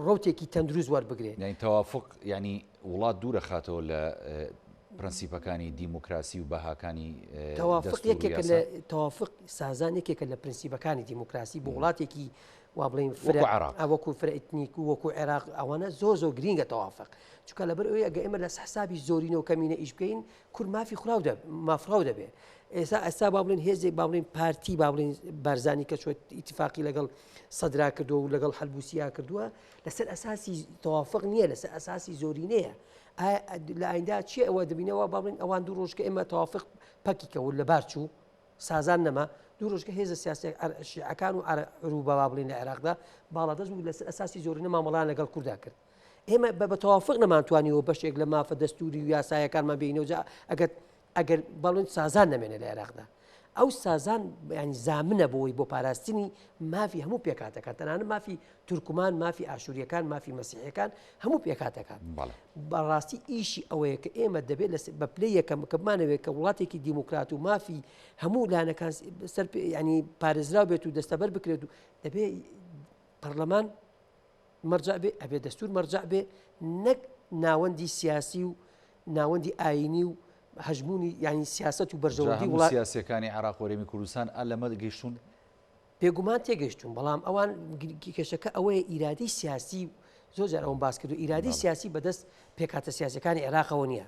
ڕوتێکی تەندروست وەربگرێت. یانی تەوافق یانی وڵات دوورەخاتەوە لە پرەنسیپەکانی دیموکراسی و بەهاکانی تەوافق یەکێکە لە تەوافق سازان یەکێکە لە پرنسیپەکانی دیموکراسی بۆ وڵاتێکی وا بڵین فرە وەکو فرە ئیتنیک و وەکو عێراق ئەوانە زۆر زۆر گرینگە تەوافق چونکە لەبەر ئەوەی ئەگە ئێمە لە حسابی زۆرینە و کەمینە ئیش بکەین کورد مافی خوراو دە مافڕاو دەبێ ئێستا ئێستا با بڵێن هێزێک با بڵێن پارتی با بڵێن بارزانی کە چۆت ئیتفاقی لەگەڵ سەدرا کردووە و لەگەڵ حەلبوسیا کردووە لەسەر ئەساسی تەوافق نییە لەسەر ئەساسی زۆرینەیە لە ئایندا چی ئەوە دەبینەوە با بڵێن ئەوان دوو ڕۆژکە ئێمە تەوافق پەکی کەوت لەبار چوو سازان نەما دوو ڕۆژکە هێزە سیاسی شیعەکان و عروبە با بڵێن لە عێراقدا باڵادەست بوو لەسەر ئەساسی زۆرینە مامەڵان لەگەڵ کوردا کرد ئێمە بە بەتەوافق نەمانتوانیوە بەشێک لە مافە دەستوری و یاسایەکانمان بینەوە جا ئەگەر ئەگەر بەڵێن سازان نەمێنێ لە عێراقدا ئەو سازان ینی زامنە بۆی بۆ پاراستنی مافی هەموو پێکاتەکان تەنانە مافی تورکمان مافی ئاشووریەکان مافی مەسیحەکان هەموو پێکاتەکان بەڕاستی ئیشی ئەوەیە کە ئێمە دەبێت لە بە پلەی یەکەم کە بمانەوێت کە وڵاتێکی دیموکرات و مافی هەموو لایەنەکان سەر ینی پارێزراو بێت و دەستەبەر بکرێت و دەبێت پەرلەمان مەرجەع بێ ئەبێ دەستور مەرجەع بێ نەک ناوەندی سیاسی و ناوەندی ئاینی و هەژموونی یانی سیاسەت و بەرژەوەندی وڵات. سیاسیەکانی عێراق و هەرێمی کوردستان ئا لەمە گەیشتوون؟ بێگومان تێگەیشتوون بەڵام ئەوان کێشەکە ئەوەیە ئیرادەی سیاسی زۆر جار ئەوم باس کردو ئیرادەی سیاسی بەدەست پێکهاتە سیاسەکانی عێراقەوە نییە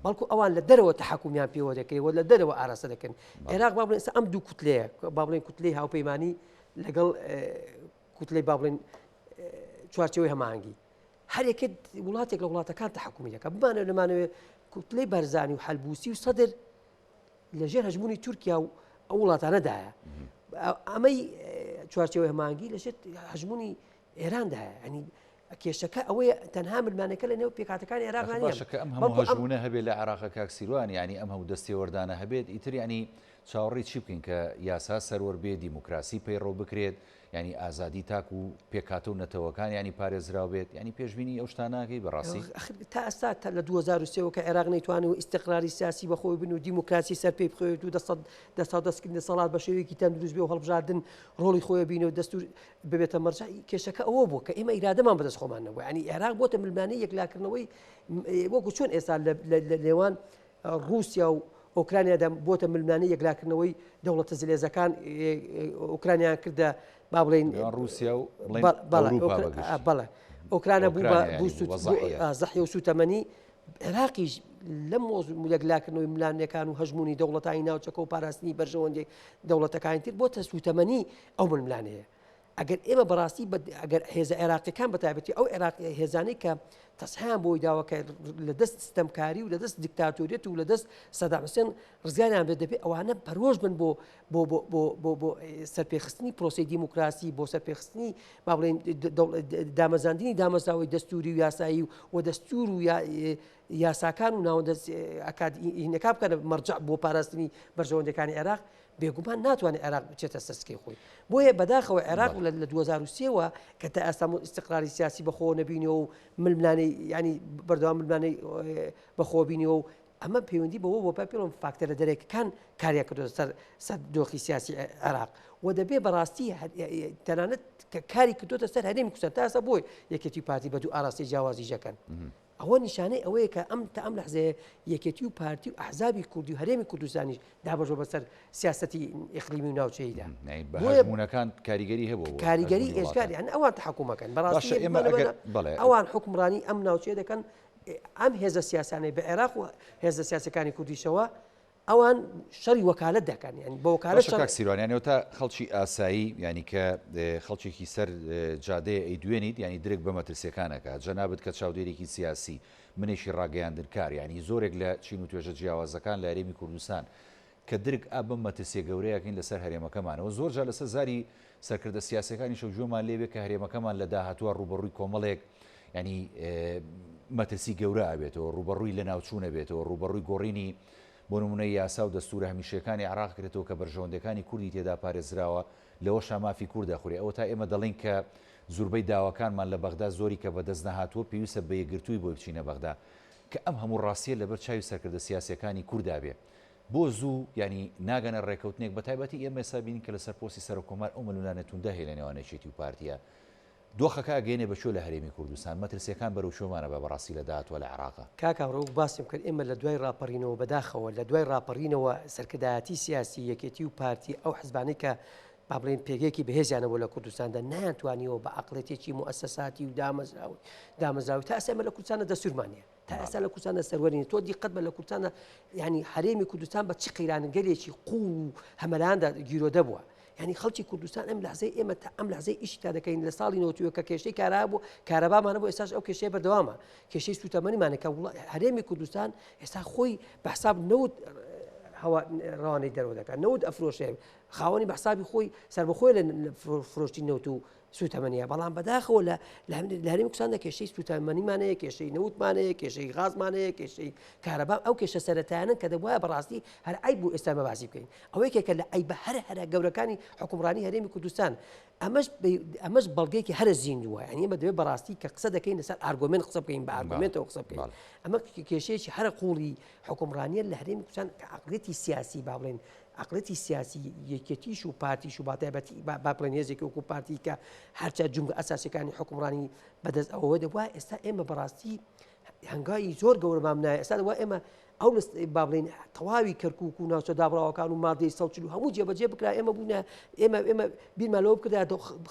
بەڵکو ئەوان لە دەرەوە تحکومیان پێوە دەکرێت و لە دەرەوە ئاراستە دەکەن عێراق با بڵێن ئەم دوو کوتلەیە با بڵێن کوتلەی هاوپەیمانی لەگەڵ کوتلەی با بڵێن چوارچێوەی هەماهەنگی هەر یەکێک وڵاتێک لە وڵاتەکان تەحکومی دەکات بمانەوێت نەمانەوێت کوتلەی بەرزانی و حەلبوسی و سەدر لەژێر هەژمونی تورکیا و ئەو وڵاتانەدایە ئەمەی چوارچێوەی هەماهەنگی لەژێر هەژمونی ئێراندایە ینی کێشەکە ئەوەیە تەنها ملمانەکە لە نێو پێکهاتەکانی عێراق نییە. باشە کە ئەم هەموو هەژموونە هەبێت لە عێراق کاک سیروان یانی ئەم هەموو دەستێوەردانە هەبێت ئیتر یانی چاوەڕێی چی بکەین کە یاسا سەروەر بێت دیموکراسی پەیڕەو بکرێت یانی ئازادی تاک و پێکهاتە و نەتەوەکان یانی پارێزراو بێت یانی پێشبینی ئەو شتانە ناکەی بەڕاستی؟ ئەخر تا ئێستا تا لە 2003 وە کە عێراق نەیتوانی و ئیستقراری سیاسی بە خۆی بن و دیموکراسی سەر پێی بخەوێت و دەسەڵ دەستا دەستکردنی دەسەڵات بە شێوەیەکی تەندروست بێ و هەڵبژاردن ڕۆڵی خۆی بینێ و دەستور ببێتە مەرجع کێشەکە ئەوە بوو کە ئێمە ئیرادەمان بەدەست خۆمان نەبوو یانی عێراق بۆتە ململانێی یەکلاکردنەوەی وەکو چۆن ئێستا لە نێوان ڕووسیا و ئۆکرانیادا بۆتە ململانێی یەکلاکردنەوەی دەوڵەتە زلێزەکان ئۆکرانیان کردە با بڵێین ڕووسیا و بەڵێ ئۆکرانە بوو بە زەحیە و سوتەمەنی عێراقیش لەم یەکلاکردنەوەی ملانەکان و هەژمونی دەوڵەتانی ناوچەکە و پاراستنی بەرژەوەندی دەوڵەتەکانی تر بۆتە سوتەمەنی ئەو ململانەیە ئەگەر ئێمە بەڕاستی ئەگەر هێزە عێراقیەکان بەتایبەتی ئەو عێراق هێزانەی کە تەسحیان بۆی داوە کە لە دەست ستەمکاری و لە دەست دیکتاتۆریەت و لە دەست سەدام حوسێن ڕزگاریان بێت دەبێت ئەوانە پەرۆش بن بۆ بۆ بۆ بۆ بۆ بۆ سەرپێخستنی پرۆسەی دیموکراسی بۆ سەرپێخستنی با بڵێین دامەزاندنی دامەزراوەی دەستوری و یاسایی و و دەستور و یاساکان و ناوەندە ئەکادیمەکان بکەنە مەرجع بۆ پاراستنی بەرژەوەندەکانی عێراق. بێگومان ناتوانێت عێراق بچێتە سەر سکەی خۆی. بۆیە بەداخەوە عێراق لە 2003 وە کە تا ئێستا ئیستقراری سیاسی بەخۆوە نەبینیوە و ململانێی یانی بەردەوام ململانێی بەخۆوە بینیوە و ئەمە پەیوەندی بەوە بۆ پێڵم فاکتەرە دەرەکەکان کاریان کردووە سەر سەر دۆخی سیاسی عێراق و دەبێ بەڕاستی تەنانەت کە کاری کردوتە سەر هەرێمی کوردستان تا ئێستا بۆی یەکێتی پارتی بە دوو ئاراستەی جیاوازی ژەکەن ئەوە نیشانەی ئەوەیە کە ئەم تا ئەم لەحزەیە یەکێتی و پارتی و ئەحزابی کوردی و هەرێمی کوردستانیش دابەش بووە بەسەر سیاسەتی ئیقلیمی و ناوچەییدا. بە هەژموونەکان کاریگەری هەبووە بۆ کاریگەری ئێجگار یان ئەوان تەحەکومەکەن بەڕاستی ئێمە ئەگەر بەڵێ ئەوان حوکمڕانی ئەم ناوچەیە دەکەن ئەم هێزە سیاسانەی بە عێراق و هێزە سیاسەکانی کوردیشەوە ئەوان شەڕی وەکالەت دەکەن یانی بە وەکالەت باشە کاک سیروان یانی ئەوتا خەڵکی ئاسایی یانی کە خەڵکێکی سەر جادەیە ئەیدوێنیت یانی درک بە مەترسیەکان ئەکا جەنابت کە چاودێرێکی سیاسی منێکی ڕاگەیاندنکار یانی زۆرێک لە چین و توێژە جیاوازەکان لە هەرێمی کوردستان کە درک ئا بەم مەترسیە گەورەیەکەین لەسەر هەرێمەکەمانەوە زۆر جار لەسەر زاری سەرکردە سیاسیەکانیشەوە گوێمان لێبێ کە هەرێمەکەمان لە داهاتووە ڕووبەڕووی کۆمەڵێک ینی مەترسی گەورە ئەبێتەوە، ڕووبەڕووی لەناوچوون ئەبێتەوە، ڕووبەڕووی گۆڕینی بۆ نموونە یاسا و دەستوورە هەمیشەیەکانی عێراق کرێتەوە کە بەرژەوەندیەکانی کوردی تێدا پارێزراوە، لەوەشا مافی کورد ئەخورێ. ئەوەتا ئێمە دەڵێین کە زوربەی داواکانمان لە بەغدا زۆری کە بەدەست نەهاتووە پێویستە بە یەکگرتووی بۆی بچینە بەغدا. کە ئەم هەموو ڕاستیە لەبەر چاوی سەرکردە سیاسیەکانی کوردا بێ بۆ زوو یانی ناگەنە ڕێکەوتنێک بەتایبەتی ئێمە ئێستا بینین کە لەسەر پۆستی سەرۆک کۆمار ئەو ململانێ توندە هەیە لە نێوان یەکێتی و پارتیە دۆخەکە ئەگەیەنێ بە کوێ لە هەرێمی کوردستان؟ مەترسیەکان بەرەو کوێمان ئەبا بەڕاستی لە داهاتوە لە عێراقا؟ کاک هاوڕێ وەک باسم کرد ئێمە لە دوای ڕاپەڕینەوە بەداخەوە لە دوای ڕاپەڕینەوە سەرکردایەتی سیاسی یەکێتی و پارتی ئەو حزبانەی کە با بڵێین پێگەیەکی بەهێزیان هەبوو لە کوردستاندا نەیانتوانیوە بە عەقڵێتێکی موئەسەساتی و دامەزراوی دامەزراوی تا ئێستا ئێمە لە کوردستاندا دەستورمان نییە تا ئێستا لە کوردستاندا سەروەری نیە. تۆ دیقەت بە لە کوردستاندا یعنی هەرێمی کوردستان بە چ قەیرانگەلێکی قووڵ و هەمەلایەندا گیرۆدە بووە. یعنی خەڵکی کوردستان ئەم لەحزەی ئێمە تا ئەم لەحزەی ئیشی تا دەکەین لە ساڵی نەوەتووە کە کێشەی کارا بوو کارەبامانە بۆ ئێستاش ئەو کێشەیە بەردەوامە کێشەی سووتەمەنیمانە کە هەرێمی کوردستان ئێستا خۆی بە حساب نەوت هەوا ڕەوانەی دەرەوە دەکات نەوت ئەفرۆشێ خاوەنی بە حسابی خۆی سەربەخۆی لە فرۆشتی نەوت و سوتەمەنیە بەڵام بەداخەوە لە لە هەرێمی کوردستاندا کێشەی سوتەمەنیمان هەیە کێشەی نەوتمان هەیە کێشەی غازمان هەیە کێشەی کارەبا ئەو کێشە سەرەتایانەن کە دەبوایە بەڕاستی هەر عەیب بوو ئێستا ئێمە باسی بکەین ئەوە یەکێکە لە عەیبە هەرە هەرە گەورەکانی حوکمڕانی هەرێمی کوردستان ئەمەش ئەمەش بەڵگەیەکی هەرە زیندووە یعنی ئێمە دەبێت بەڕاستی کە قسە دەکەین لەسەر ئارگۆمێنت قسە بکەین بە ئارگۆمێنتەوە قسە بکەین ئەمە کێشەیەکی هەرە قوڵی حوکمڕانیە لە هەرێمی کوردستان کە عەقڵیەتی سیاسی با بڵێن عەقڵیەتی سیاسی یەکێتیش و پارتیش و باتایبەتی با بڵێن هێزێکی وەکو پارتی کە هەرچە جومگە ئەساسیەکانی حکومڕانی بەدەست ئەوەوە دەبووە ئێستا ئێمە بەڕاستی هەنگاوی زۆر گەورەمان نایە ئێستا دەبووە ئێمە ئەو با بڵێن تەواوی کەرکک و ناوچە دابڕاوەکان و مادەی 140 هەموو جێبەجێ بکرا ئێمە بوونە ئێمە ئێمە بیرمان لەوە بکرا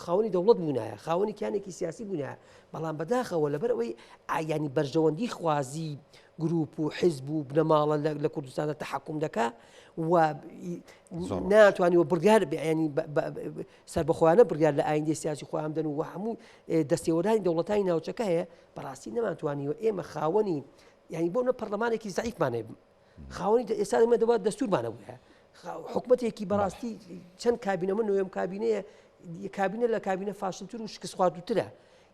خاوەنی دەوڵەت بوونایە خاوەنی کیانێکی سیاسی بوونایە بەڵام بەداخەوە لەبەر ئەوەی ئایانی بەرژەوەندی خوازی گروپ و حزب و بنەماڵە لە کوردستاندا تەحەکوم دەکا و ناتوانانی و بڕیار ینی سربەخۆیانە بڕیار لە ئایندەی سیاسی خۆیان بدەن و هەموو دەستێوەردانی دەوڵەتانی ناوچەکە هەیە بەڕاستی نەمانتوانیوە ئێمە خاوەنی یعنی بۆ نە پەرلەمانێکی زعیفمان هەیە خاوەنی ئێستا ئێمە دەبات دەستورمانە بووە حکومەتێکی بەڕاستی چەند کابینە من نوێم کابینەیە کابینە لە کابینە فاشلتر و شکست خواردوترە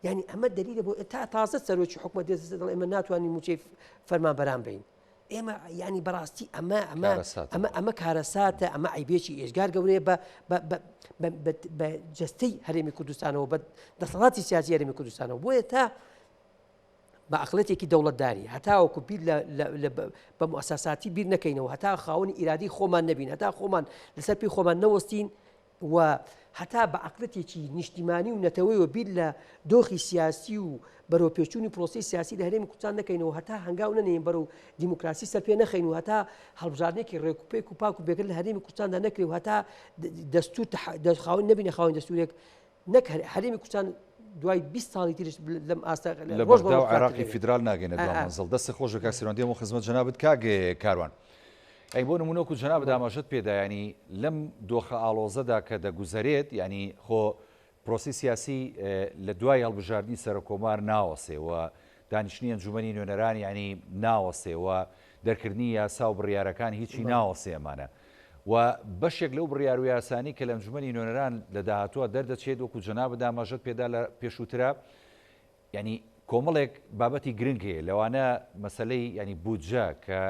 یعنی ئەمە دلیلە بۆ تا تازە سەرۆکی حکومەت دێت دەڵێ ئێمە ناتوانین موچەی فەرمانبەران بین ئێمە ینی بەڕاستی ئەمە ئەمە ئەمە ئەمە کارەساتە ئەمە عیبێکی ئێجگار گەورەیە بە بە جستەی هەرێمی کوردستانەوە بە دەسەڵاتی سیاسی هەرێمی کوردستانەوە بۆیە تا بە عقلێتێکی دەوڵەتداری هەتاوەکو بیر لە بە موساساتی بیر نەکەینەوە هەتا خاوەنی ئیرادی خۆمان نەبین هەتا خۆمان لەسەر پێی خۆمان نەوەستین و هەتا بە عەقڵیەتێکی نیشتیمانی و نەتەوەیەوە بیر لە دۆخی سیاسی و بەرەوپێشچوونی پرۆسەی سیاسی لە هەرێمی کوردستان نەکەینەوە هەتا هەنگاو نەنێین بەرەو دیموکراسی سەرپێ نەخەین و هەتا هەڵبژاردنێکی ڕێکوپێک و پاک و بێگەرد لە هەرێمی کوردستاندا نەکرێ و هەتا دەستور خاوەن نەبینە خاوەن دەستورێک نەک هەرێمی کوردستان دوای 20 ساڵی تریش لەم ئاستە لە بەغدا و عێراقی فیدرال ناگەینە دوا مەنزڵ. دەستت خۆش بێ کاک سیروان دێمەوە خزمەت جەنابت کاک کاروان. ئەی بۆ نموونە وەکو جەنابت ئاماژەت پێدا یانی لەم دۆخە ئاڵۆزەدا کە دەگوزەرێت یانی خۆ پرۆسەی سیاسی لە دوای هەڵبژاردنی سەرۆککۆمار ناوەسێ و دانیشتنی ئەنجومەنی نوێنەران یانی ناوەسێ و دەرکردنی یاسا و بڕیارەکان هیچی ناوەسێ ئەمانە و بەشێک لەو بڕیار و یاسانی کە لە ئەنجومەنی نوێنەران لە داهاتووە دەردەچێت وەکو جەنابت ئاماژەت پێدا لە پێشووترا یانی کۆمەڵێک بابەتی گرنگ هەیە لەوانە مەسەلەی یانی بودجە کە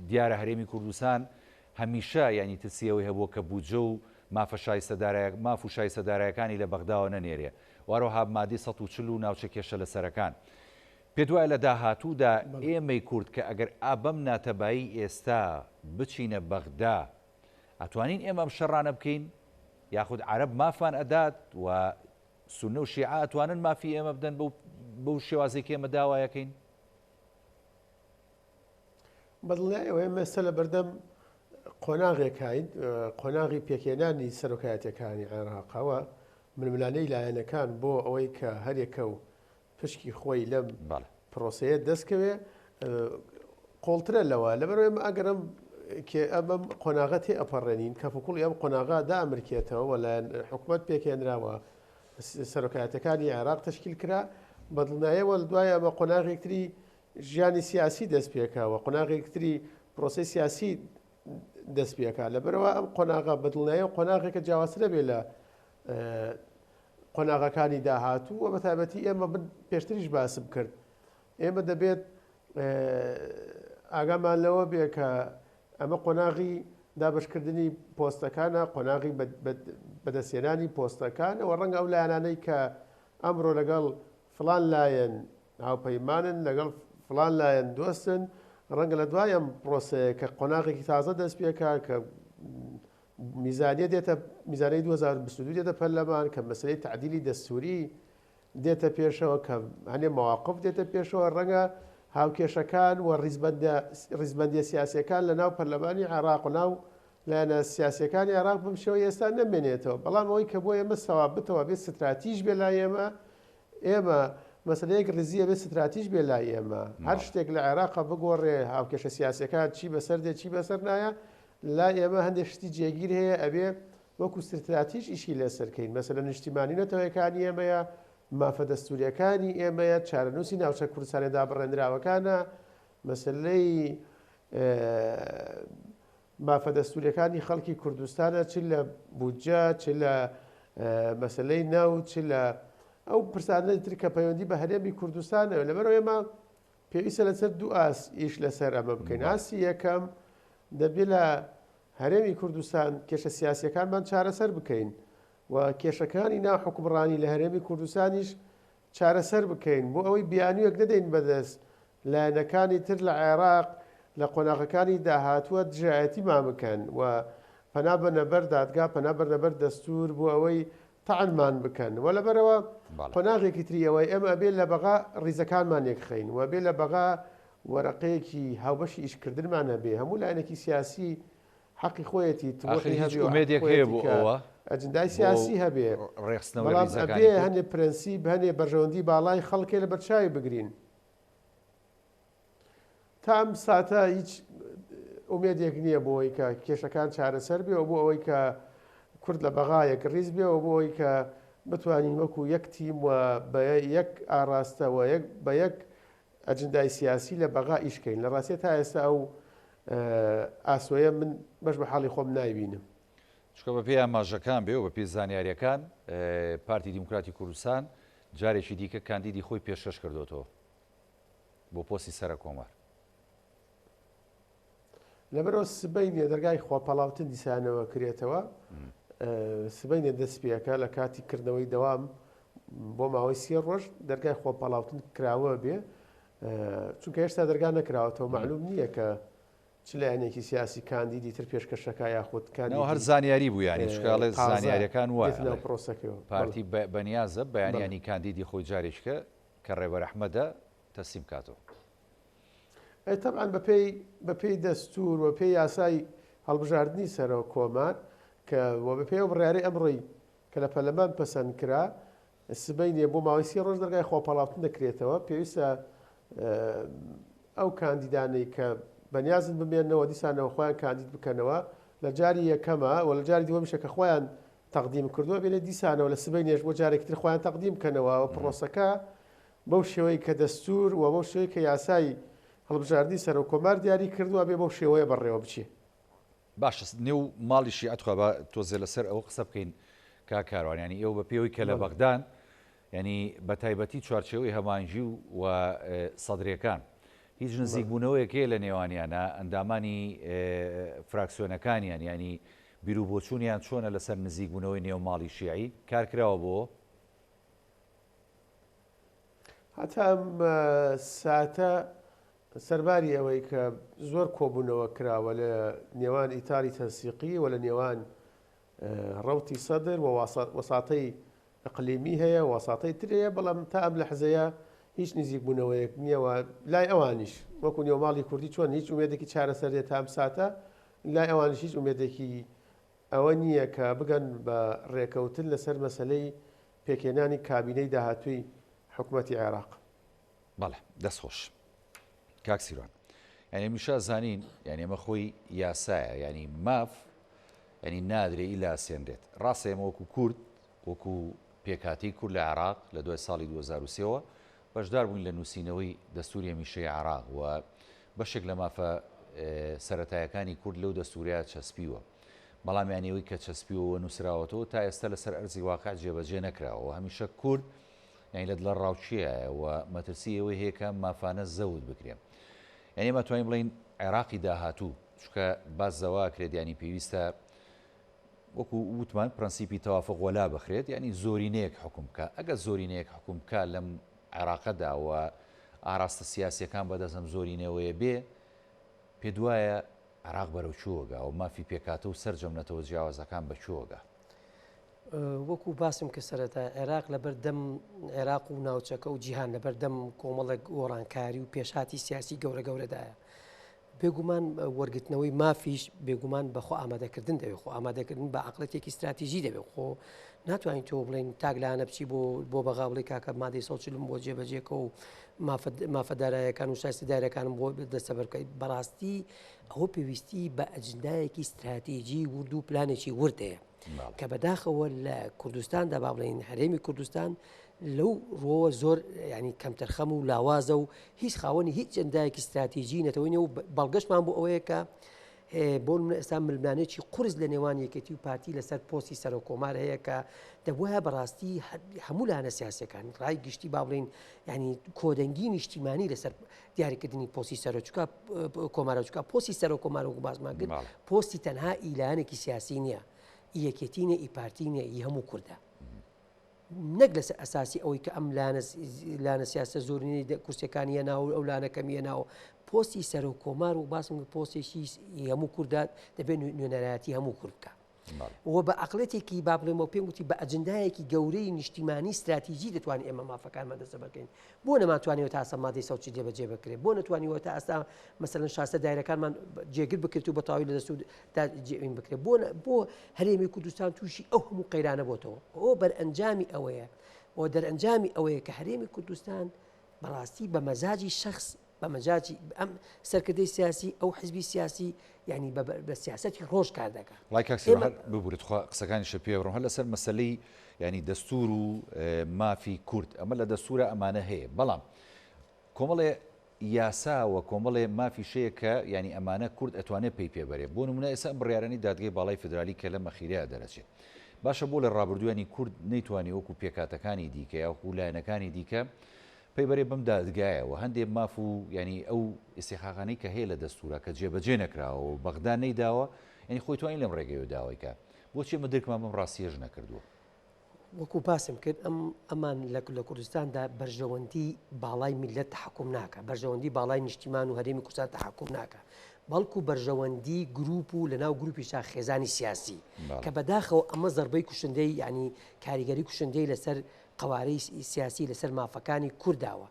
دیارە هەرێمی کوردستان هەمیشە یانی ترسی ئەوەی هەبووە کە بودجە و مافە شایستە دارایە ماف و شایستە دارایەکانی لە بەغداوە نەنێرێ و هەروەها مادەی 140 و ناوچە کێشە لەسەرەکان. پێت وایە لە داهاتوودا ئێمەی کورد کە ئەگەر ئا بەم ناتەبایی ئێستا بچینە بەغدا ئەتوانین ئێمە ئەم شەڕانە بکەین یاخود عەرەب مافمان ئەدات و سوننە و شیعە ئەتوانن مافی ئێمە بدەن بەو بەو شێوازەی کە ئێمە داوایەکەین؟ بەدڵنیایەوە ئێمە ئێستا لە بەردەم قۆناغێکین قۆناغی پێکهێنانی سەرۆکایەتەکانی عێراقەوە ململانێی لایەنەکان بۆ ئەوەی کە هەرێکە و پشکی خۆی لەم پرۆسەیە دەستکەوێ قۆڵترە لەوە لەبەر ئێمە ئەگەرم ئەمەم قۆناغە تێ ئەپەڕێنین کەفکوڵی ئەم قۆناغا دامرکێتەوە وەلایەن حکومت پێکهێنراوە سەرۆکایەتەکانی عێراق تشکیل کرا بەدڵنایەوە دوای ئەمە قۆناغێکتری ژیانی سیاسی دەست پێکا و قۆناغێکتری پرۆسەی سیاسی دەست پێکا لەبەرەوە ئەم قۆناغە بەدڵنیایەوە قۆناغێکە جیاوازترە بێ لە قۆناغەکانی داهاتوو و بەتایبەتی ئێمە من پێشتریش باسم کرد ئێمە دەبێت ئاگامان لەوە بێ کە ئەمە قۆناغی دابشکردنی پۆستەکانە قۆناغی بەدەستێنانی پۆستەکانەوە ڕەنگە ئەو لایەنانەی کە ئەمڕۆ لەگەڵ فڵان لایەن هاوپەیمانن لەگەڵ فڵان لایەن دۆستن، ڕەنگە لە دوای ئەم پرۆسەیە کە قۆناغێکی تازە دەست پێکا کە میزانیە دێتە میزانەی 2022 دێتە پەرلەمان کە مەسەلەی تعدیلی دەستوری دێتە پێشەوە کە هەنێ مواقف دێتە پێشەوە ڕەنگە هاوکێشەکان و ڕیزبەندە ڕیزبەندیە سیاسیەکان لە ناو پەرلەمانی عێراق و ناو لایەنە سیاسیەکانی عێراق بەم شێوەی ئێستا نەمێنێتەوە بەڵام ئەوەی کە بۆ ئێمە سەوابتەوە بێ ستراتیژ بێ لای ئێمە ئێمە مەسەلە یەک ڕیزی ئەبێ ستراتیژ بێ لای ئێمە هەر شتێک لە عێراقا بگۆڕێ هاوکێشە سیاسیەکان چی بەسەر دێ چی بەسەر نایە لای ئێمە هەندێک شتی جێگیر هەیە ئەبێ وەکو ستراتیژ ئیشی لەسەر کەین مەسەلە نیشتیمانی نەتەوەکانی ئێمەیە مافە دەستوریەکانی ئێمەیە چارەنووسی ناوچە کوردستانە دابڕێنراوەکانە مەسلەی مافە دەستوریەکانی خەڵکی کوردستانە چ لە بودجە چ لە مەسەلەی نەوت چ لە ئەو پرسانەی تر کە پەیوەندی بە هەرێمی کوردستانەوە لەبەرەوە ئێمە پێویستە لەسەر دوو ئاست ئیش لەسەر ئەمە بکەین ئاستی یەکەم دەبێت لە هەرێمی کوردستان کێشە سیاسیەکانمان چارەسەر بکەین و کێشەکانی نا حکومڕانی لە هەرێمی کوردستانیش چارەسەر بکەین بۆ ئەوەی بیانوویەک نەدەین بەدەست لایەنەکانی تر لە عێراق لە قۆناغەکانی داهاتووە دژایەتیمان بکەن و پەنا بەنە بەر دادگا پەنا بەرنە بەر دەستوور بۆ ئەوەی تەعنمان بکەن و لەبەرئەوە قۆناغێکی تری ئەوەی ئێمە ئەبێ لە بەغا ڕیزەکانمان یەکخەین و ئەبێ لە بەغا وەرەقەیەکی هاوبەشی ئیشکردنمان هەبێ هەموو لایەنێکی سیاسی حەقی خۆیەتی ئاخر تموحی هیچ هەبێ و حەقی ئومێدێک هەیە خۆیەتی بۆ کە ئەوە ئەجندای بۆ سیاسی هەبێ ڕێکخستنەوەی بەڵام ڕیزەکانی ئەبێ کورد؟ هەنێ پرەنسیپ هەنێ بەرژەوەندی باڵای خەڵکێ لە بەرچاوی بگرین. تا ئەم ساتە هیچ ئومێدێک نییە بۆ ئەوەی کە کێشەکان چارەسەر بێ و بۆ ئەوەی کە کورد لە بەغا یەکڕیز بێ و بۆ ئەوەی کە بتوانین وەکو یەک تیم و بە یەک ئاڕاستە و یەک بە یەک ئەجندای سیاسی لە بەغا ئیش کەین. لە ڕاستیا تا ئێستا ئەو ئاسۆیە من بەش بە حاڵی خۆم نایبینم. چونکە بە پێی ئاماژەکان بێ و بە پێی زانیارییەکان پارتی دیموکراتی کوردستان جارێکی دیکە کاندیدی خۆی پێشکەش کردۆتەوە بۆ پۆستی سەرەکۆمار. لەبەرئەوە سبەینێ دەرگای خۆپاڵاوتن دیسانەوە کرێتەوە، سبەینێ دەست پێکە لە کاتی کردنەوەی دەوام بۆ ماوەی سێ ڕۆژ دەرگای خۆپاڵاوتن کراوە بێ چونکە هێشتا دەرگا نەکراوەتەوە معلوم نییە کە چ لایەنێکی سیاسی کاندیدی تر پێشکەشەکە یاخود کاندیدی هەر زانیاری بوو یانی چکاڵێ زانیاریەکان وایە پرۆسەکەەوە پارتی بەنیازە بەیانیانی کاندیدی خۆی جارێککە کە ڕێبەر ئەحمەدە تەسلیم کاتەوە. ئەی تەبعەن بەپێی بەپێی دەستوور و پێی یاسای هەڵبژاردنی سەرۆک کۆمار کە و بەپێی ئەو بڕیارەی ئەمڕۆی کە لە پەرلەمان پەسەند کرا سبەینێ بۆ ماوەی سێ ڕۆژ دەرگای خۆپاڵاوتن دەکرێتەوە پێویستە ئەو کاندیدانەی کە بەنیازن بمێنەوە دیسانەوە خۆیان کاندید بکەنەوە لە جاری یەکەمە و لە جاری دووەمیشە کە خۆیان تەقدیم کردووە بێنێ دیسانەوە لە سبەینێش بۆ جارێکی تر خۆیان تەقدیم بکەنەوە و پرۆسەکە بەو شێوەی کە دەستوور و بەو شێوەی کە یاسای هەڵبژاردنی سەرۆک کۆمار دیاری کردووە ئەبێ بەو شێوەیە بەڕێوە بچێ. باشە نێو ماڵی شیعە تخوا با تۆزێ لەسەر ئەوە قسە بکەین کاک کاروان یانی ئێوە بە پێوەی کە لە بەغدان یانی بە تایبەتی چوارچێوەی هەماهەنگی و سەدرێکان. هیچ نزیکبوونەوەیەک هەیە لە نێوانیانا، ئەندامانی فراکسیۆنەکانیان یانی بیروبۆچوونیان چۆنە لەسەر نزیکبوونەوەی نێو ماڵی شیعی؟ کار کراوە بۆ؟ هەتا ئەم ساتە سەرباری ئەوەی کە زۆر کۆبوونەوە کراوە لە نێوان ئیتاری تەنسیقی و لە نێوان ڕەوتی سەدر و وەساتەی ئیقلیمی هەیە، وەساتەی تر هەیە، بەڵام تا ئەم لەحزەیە هیچ نزیکبوونەوەیەک نییە و لای ئەوانیش وەکو نێوماڵی کوردی چۆن هیچ ئومێدێکی چارەسەر نییە تا ئەم ساتە، لای ئەوانیش هیچ ئومێدێکی ئەوە نییە کە بگەن بە رێکەوتن لەسەر مەسەلەی پێکهێنانی کابینەی داهاتووی حکومەتی عێراق. بەڵێ دەست خۆش کاک سیروان یعنی هەمیشە زانین یعنی ئەمە خۆی یاسایە یعنی ماف یعنی نادرێ ئیلا سێنرێت ڕاستە ئێمە وەکو کورد وەکو پێکهاتەی کورد لە عێراق لە دوای ساڵی 2003ەوە بەشدار بووین لە نووسینەوەی دەستوری هەمیشەی عێراق و بەشێک لە مافە سەتایەکانی کورد لەو دەستوریا چەسپیوە بەڵام یانی ئەوەی کە چەسپیوە و نووسراوەتەوە تا ئێستا لەسەر ئەرزی واقع جێبەجێ نەکراوە هەمیشە کورد یانی لە دڵەڕاوکێیایە و مەترسی ئەوەی هەیە کە ئەم مافانە زەوت بکرێ. یانی ئێمە توانین بڵێین عێراقی داهاتوو چونکە باس زەوە ئەکرێت یانی پێویستە وەکو وتمان پرەنسیپی تەوافق وەلا بخرێت یانی زۆرینەیەک حکوم بکە ئەگەر زۆرینەیەک حکوم بکە لەم عێراقەدا و ئاراستە سیاسیەکان بەدەست ئەم زۆرینەوەیە بێ پێت وایە عێراق بەرەو کوێوە گا و مافی پێکهاتە و سەرجەم نەتەوە جیاوازەکان بە کوێوە گا؟ وەکو باسم کرد سەرەتا عێراق لەبەردەم عێراق و ناوچەکە و جیهان لەبەردەم کۆمەڵێک گۆڕانکاری و پێشهاتی سیاسی گەورە گەورەدایە. بێگومان وەرگرتنەوەی مافیش بێگومان بە خۆ ئامادەکردن دەوێت خۆ ئامادەکردن بە عقلەتێکی استراتیژی دەبێت خۆ ناتوانین تۆ بڵێن تاک لایەنە بچی بۆ بۆ بەغا بڵێ کاکە مادەی 140 بۆ جێبەجێکە و مافە دارایەکان و شایستە دارەکانم بۆ دەستەبەر بکەیت بەڕاستی ئەوە پێویستی بە ئەجندایەکی استراتیژی ورد و پلانێکی ورد هەیە. کە بەداخەوە لە کوردستاندا با بڵێین هەرێمی کوردستان لەو ڕۆوە زۆر ینی کەمتەرخەم و لاوازە و هیچ خاوەنی هیچ ئەجندایەکی استراتیژی نەتەوەی نیە و بەڵگەشمان بۆ ئەوەیە کە بۆ نمونە ئێستا ململانێکی قورس لە نێوان یەکێتی و پارتی لەسەر پۆستی سەرۆک کۆمار هەیە کە دەبووە بەڕاستی هەموو لایەنە سیاسەکان ڕای گشتی با بڵین ینی کۆدەنگی نیشتیمانی لەسەر دیاریکردنی پۆستی سەرۆک چکا کۆمارە چکا پۆستی سەرۆک کۆمار وەکو باسمان کرد پۆستی تەنها ئی لایەنێکی سیاسی نییە ئی یەکێتی نیە ئی پارتی نییە ئی هەموو کوردە نەک لەسەر ئەساسی ئەوەی کە ئەم لایەنە سیاسە زۆرینەی کورسەکانی هێناوە و ئەو لایەنە کەمی هێناوە پۆستی سەرۆک کۆمار و باسم پۆستێکی هەموو کوردە دەبێت نوێنەرایەتی هەموو کورد بکە. و بە عەقڵێتێکی با بڵێم و پێم وتی بە ئەجندایەکی گەورەی نیشتیمانی ستراتیجی دەتوانین ئێمە مافەکانمان دەستەبەر بکەین بۆ نەمانتوانیوە تا ئێستا مادەی 140 جێبەجێ بکرێت بۆ نەتوانیوە تا ئێستا مەسەلەن شاستە دایرەکانمان جێگر بکرێت و بە تەواوی لە دەستووردا جێوین بکرێت بۆ بۆ هەرێمی کوردستان تووشی ئەو هەموو قەیرانە بۆتەوە ئەو بەرئەنجامی ئەوەیە و دەرئەنجامی ئەوەیە کە هەرێمی کوردستان بەڕاستی بە مەزاجی شخص بە مەجاجی ئەم سەرکردەی سیاسی ئەو حزبی سیاسی یعنی بە سیاسەتی ڕۆژ کار دەکا. وەڵای کاک سیروان هەر ببورە تخوا قسەکانیشت پێ بڕم هەر لەسەر مەسەلەی یانی دەستور و مافی کورد ئەمە لە دەستورا ئەمانە هەیە بەڵام کۆمەڵێ یاسا و کۆمەڵێ مافیش هەیە کە یانی ئەمانە کورد ئەتوانێ پەی پێ بەرێ بۆ نمونە ئێستا ئەم بڕیارانەی دادگای باڵای فیدرالی کە لەم ئەخیرەیا دەرەچێ باشە بۆ لە ڕابردوویانی کورد نەیتوانی وەکو پێکهاتەکانی دیکە یاخو لایەنەکانی دیکە پەی بەرێ بەم دادگایە و هەندێ ماف و یانی ئەو ئیستیحقاقانەی کە هەیە لە دەستورا کە جێبەجێ نەکراوە و بەغدا نەیداوە یانی خۆی توانی لەم ڕێگەیەوە داوای کا بۆچی ئێمە درکمان بەم ڕاستیەش نەکردووە؟ وەکو باسم کرد ئەم ئەمان لە لە کوردستاندا بەرژەوەندی باڵای میللەت تەحەکوم ناکا بەرژەوەندی باڵای نیشتیمان و هەرێمی کوردستان تەحەکوم ناکا بەڵکو بەرژەوەندی گروپ و لەناو گروپیشا خێزانی سیاسی کە بەداخەوە ئەمە زەربەی کوشندەی یعنی کاریگەری کوشندەی لەسەر قەوارەی سیاسی لەسەر مافەکانی کورد داوە.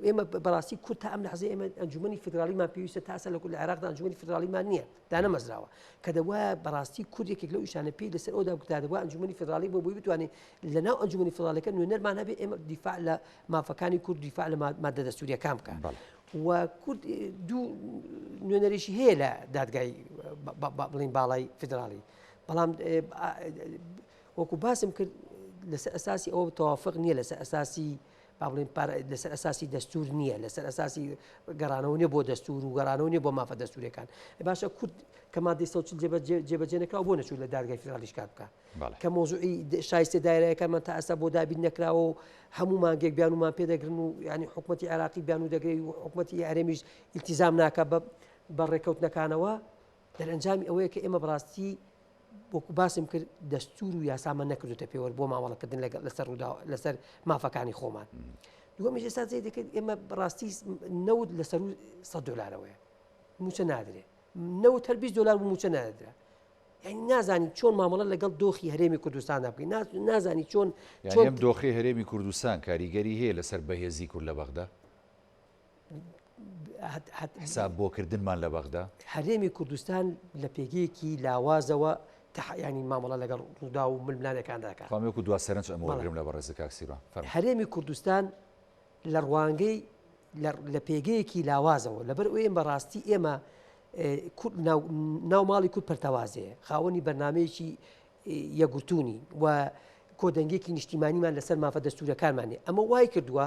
ئێمە بەڕاستی کورد تا ئەم لەحزەی ئێمە ئەنجومەنی فیدراڵیمان پێویستە تا ئێستا لە عێراقدا ئەنجومەنی فیدراڵیمان نییە دانەمەزراوە کە دەبوایە بەڕاستی کورد یەکێک لەو ئیشانە پێی لەسەر ئەودا بکرا دەبوایە ئەنجومەنی فیدراڵی بۆ بۆی بتوانێت لەناو ئەنجومەنی فیدراڵیەکە نوێنەرمان هەبێ ئێمە دیفاع لە مافەکانی کورد دیفاع لە مادە دەستوریەکان بکە و کورد دوو نوێنەرێکی هەیە لە دادگای بڵین باڵای فیدراڵی بەڵام وەکو باسم کرد لەسەر ئەساسی ئەوە تەوافق نییە لەسەر ئەساسی با بڵێین لەسەر ئەساسی دەستور نییە لەسەر ئەساسی گەڕانەوە نیە بۆ دەستور و گەڕانەوە نیە بۆ مافە دەستورەکان باشە کورد کە مادەی 140 جێبەجێ نەکراوە بۆ نەچوو لە دادگای فیدراڵیش کار بکە کە مۆزوعی شایستە دایرەکانمان تا ئێستا بۆ دابین نەکراوە و هەموو مانگێک بیانومان پێدەگرن و ینی حکوومەتتی عێراقی بیان و دەگرێت و حکوومەتتی هەرێمیش ئیلتیزام ناکە بە بە ڕێککەوتنەکانەوە دەرەنجامی ئەوەیە کە ئێمە بەڕاستی وەکو باسم کرد دەستور و یاسامان نەکردوتە پێوەر بۆ مامەڵەکردن لەگەڵ لەسەر ڕوودا لەسەر مافەکانی خۆمان دووەمیش ئێستا زێ دەکرد ئێمە بەڕاستی نەوت لەسەر 100 دلارەوەیە موچە نادرێ نەوت هەر 20 دلار بوو موچە نادرا یعنی نازانی چۆن مامەڵە لەگەڵ دۆخی هەرێمی کوردستاندا بکەین نازانی چۆن چۆن دۆخی هەرێمی کوردستان کاریگەری هەیە لەسەر بەهێزی کورد لە بەغدا حساب بۆ کردنمان لە بەغدا؟ هەرێمی کوردستان لە پێگەیەکی لاوازەوە ینی مامەڵە لەگەڵ ڕوودا و ململانێکان دەکات. خۆم وەکو دوا سەرنج ئەمە وەرگرم لە بەڕێزت کاک سیروان. فەرموو. هەرێمی کوردستان لە ڕوانگەی لە پێگەیەکی لاوازەوە لەبەر ئەوەی ئێمە ڕاستی ئێمە ناو ماڵی کورد پەرتەوازەیە خاوەنی بەرنمەیەکی یەکگرتوو نین و کۆدەنگێکی نیشتیمانیمان لەسەر مافە دەستوورەکانمان نیە. ئەمە وای کردووە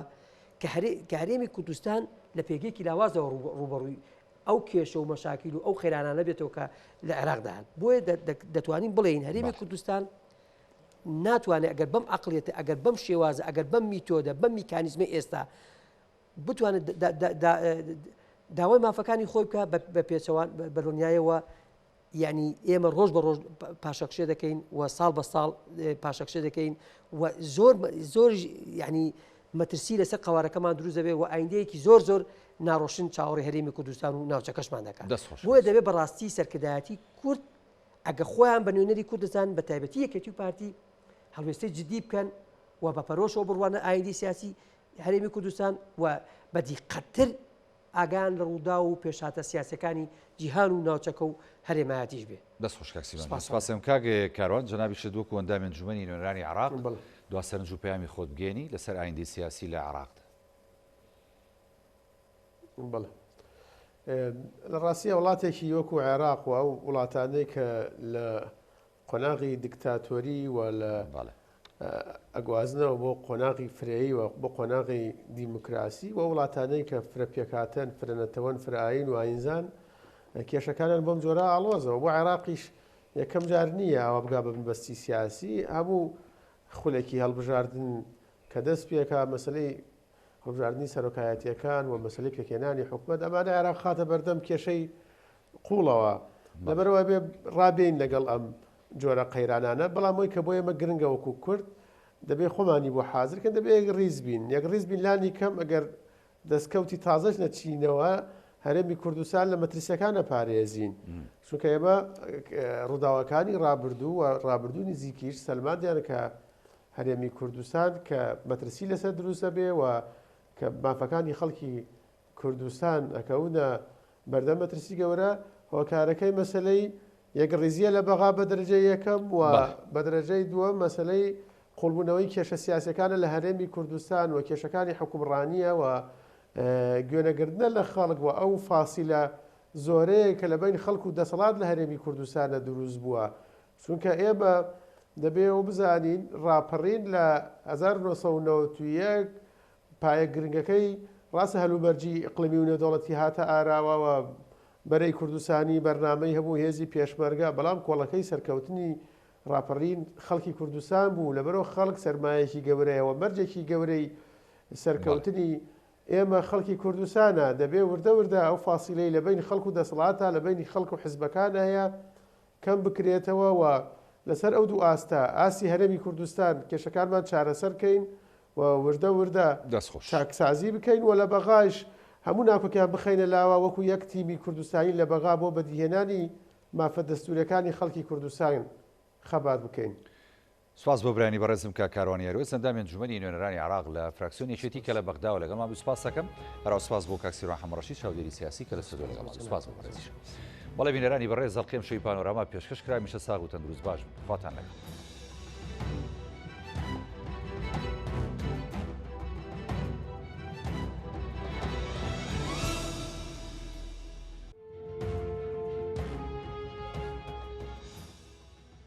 کە هەرێمی کوردستان لە پێگەیەکی لاوازەوە ڕووبەڕووی ئەو کێشە و مەشاکیل و ئەو قەیرانانە بێتەوە کە لە عێراقدا هەن. بۆیە دەتوانین بڵێین هەرێمی کوردستان ناتوانێت ئەگەر بەم عەقڵیەتە، ئەگەر بەم شێوازە، ئەگەر بەم میتۆدە، بەم میکانیزمەی ئێستا بتوانێت داوای مافەکانی خۆی بکە بە پێچەوان بەدڵنیایەوە یانی ئێمە ڕۆژ بە ڕۆژ پاشەکشێ دەکەین و ساڵ بە ساڵ پاشەکشێ دەکەین و زۆر زۆر یعنی مەترسی لەسەر قوارەکەمان دروست دەبێت و ئایندەیەکی زۆر زۆر ناڕۆشن چاوەڕێ هەرێمی کوردستان و ناوچەکەشمان دەکات بۆیە دەبێت بەڕاستی سەرکردایەتی کورد ئەگە خۆیان بە نوێنەری کوردستان بە تایبەتی یەکێتی و پارتی هەڵوێستەی جدی بکەن و بە پەرۆشەوە بڕوانە ئایندەی سیاسی هەرێمی کوردستان و بە دیقەتتر ئاگایان لە ڕووداو و پێشهاتە سیاسیەکانی جیهان و ناوچەکە و هەرێمایەتیش بێ. دەست خۆش کاک سیروان گیان. سپاس ئەکەم کاک کاروان جەنابیشت وەکو ئەندامی ئەنجومەنی نوێنەرانی عێراق دوا سەرنج و پەیامی خۆت بگەیەنی لەسەر ئایندەی سیاسی لە عێراقدا. بەڵێ لە ڕاستیە وڵاتێکی وەکو عێراق و ئەو وڵاتانەی کە لە قۆناغی دیکتاتۆری و لە ئەگوازنەوە بۆ قۆناغی فرەیی و بۆ قۆناغی دیموکراسی و وڵاتانەی کە فرە پێکهاتەن، فرە نەتەوەن، فرە ئایین و ئایینزان، کێشەکانیان بەم جۆرە ئاڵۆزە و بۆ عێراقیش یەکەم جار نییە ئاوا بگا بە بنبەستی سیاسی، هەموو خولێکی هەڵبژاردن کە دەست پێکا مەسەلەی هەڵبژاردنی سەرۆکایەتییەکان و مەسەلەی پێکهێنانی حکومەت ئەمانە عێراق خاتە بەردەم کێشەی قوڵەوە لەبەرئەوە ئەبێ ڕابێین لەگەڵ ئەم جۆرە قەیرانانە بەڵام ئەوی کە بۆ ئێمە گرنگە وەکو کورد دەبێ خۆمانی بۆ حازر کەن دەبێ یەک ڕیز بین یەک ڕیز بین لانی کەم ئەگەر دەستکەوتی تازەش نەچینەوە هەرێمی کوردستان لە مەترسیەکان ئەپارێزین چونکە ئێمە ڕووداوەکانی ڕابردوو و ڕابردوو نزیکیش سەلماندیان کە هەرێمی کوردستان کە مەترسی لەسەر دروستە بێ و کە مافەکانی خەڵکی کوردستان ئەکەونە بەردەم مەترسی گەورە، هۆکارەکەی مەسەلەی یەکڕیزییە لە بەغا بە دەرەجەی یەکەم و بە دەرەجەی دووەم مەسەلەی قوڵبوونەوەی کێشە سیاسیەکانە لە هەرێمی کوردستان و کێشەکانی حوکمڕانییە و گوێنەگرتنە لە خەڵک و ئەو فاسیلە زۆرەیە کە لە بەین خەڵک و دەسەڵات لە هەرێمی کوردستانە دروست بووە چونکە ئێمە دەبێ ئەوە بزانین ڕاپەڕین لە 1991 پایە گرنگەکەی، ڕاستە هەلومەرجی ئیقلیمی و نێودەوڵەتی هاتە ئاراوە و بەرەی کوردستانی بەرنامەی هەبوو هێزی پێشمەرگە، بەڵام کۆڵەکەی سەرکەوتنی ڕاپەڕین خەڵکی کوردستان بوو، لەبەرئەوە خەڵک سەرمایەکی گەورەیە و مەرجێکی گەورەی سەرکەوتنی ئێمە خەڵکی کوردستانە، دەبێ وردە وردە ئەو فاسیلەی لە بەین خەڵک و دەسەڵاتە، لە بەینی خەڵک و حزبەکان هەیە کەم بکرێتەوە و لەسەر ئەو دوو ئاستە، ئاستی هەرێمی کوردستان، کێشەکانمان چارەسەر بکەین و وردە وردە دەست خۆش. چاکسازی بکەین و لە بەغایش هەموو ناکۆکیان بخەینە لاوە وەکو یەک تیمی کوردستانی لە بەغا بۆ بەدیهێنانی مافە دەستوریەکانی خەڵکی کوردستان خەبات بکەین. سوپاس بۆ برایانی بەڕێزم کاک کاروان یاروەس ئەندامی ئەنجومەنی نوێنەرانی عێراق لە فراکسیۆنی یەکێتی کە لە بەغداوە لەگەڵمان بوو سوپاس دەکەم هەروا سوپاس بۆ کاک سیروان حەمەڕەشید چاودێری سیاسی کە لە ستۆدیۆ لەگەڵمان بوو سوپاس بۆ بەڕێزیشم بەڵێ بینەرانی بەڕێز ئەڵقەی ئەمشەوی پانۆراما پێشکەش کرا هەمیشە ساغ و تەندروست باش بن خواتان لەگەڵ.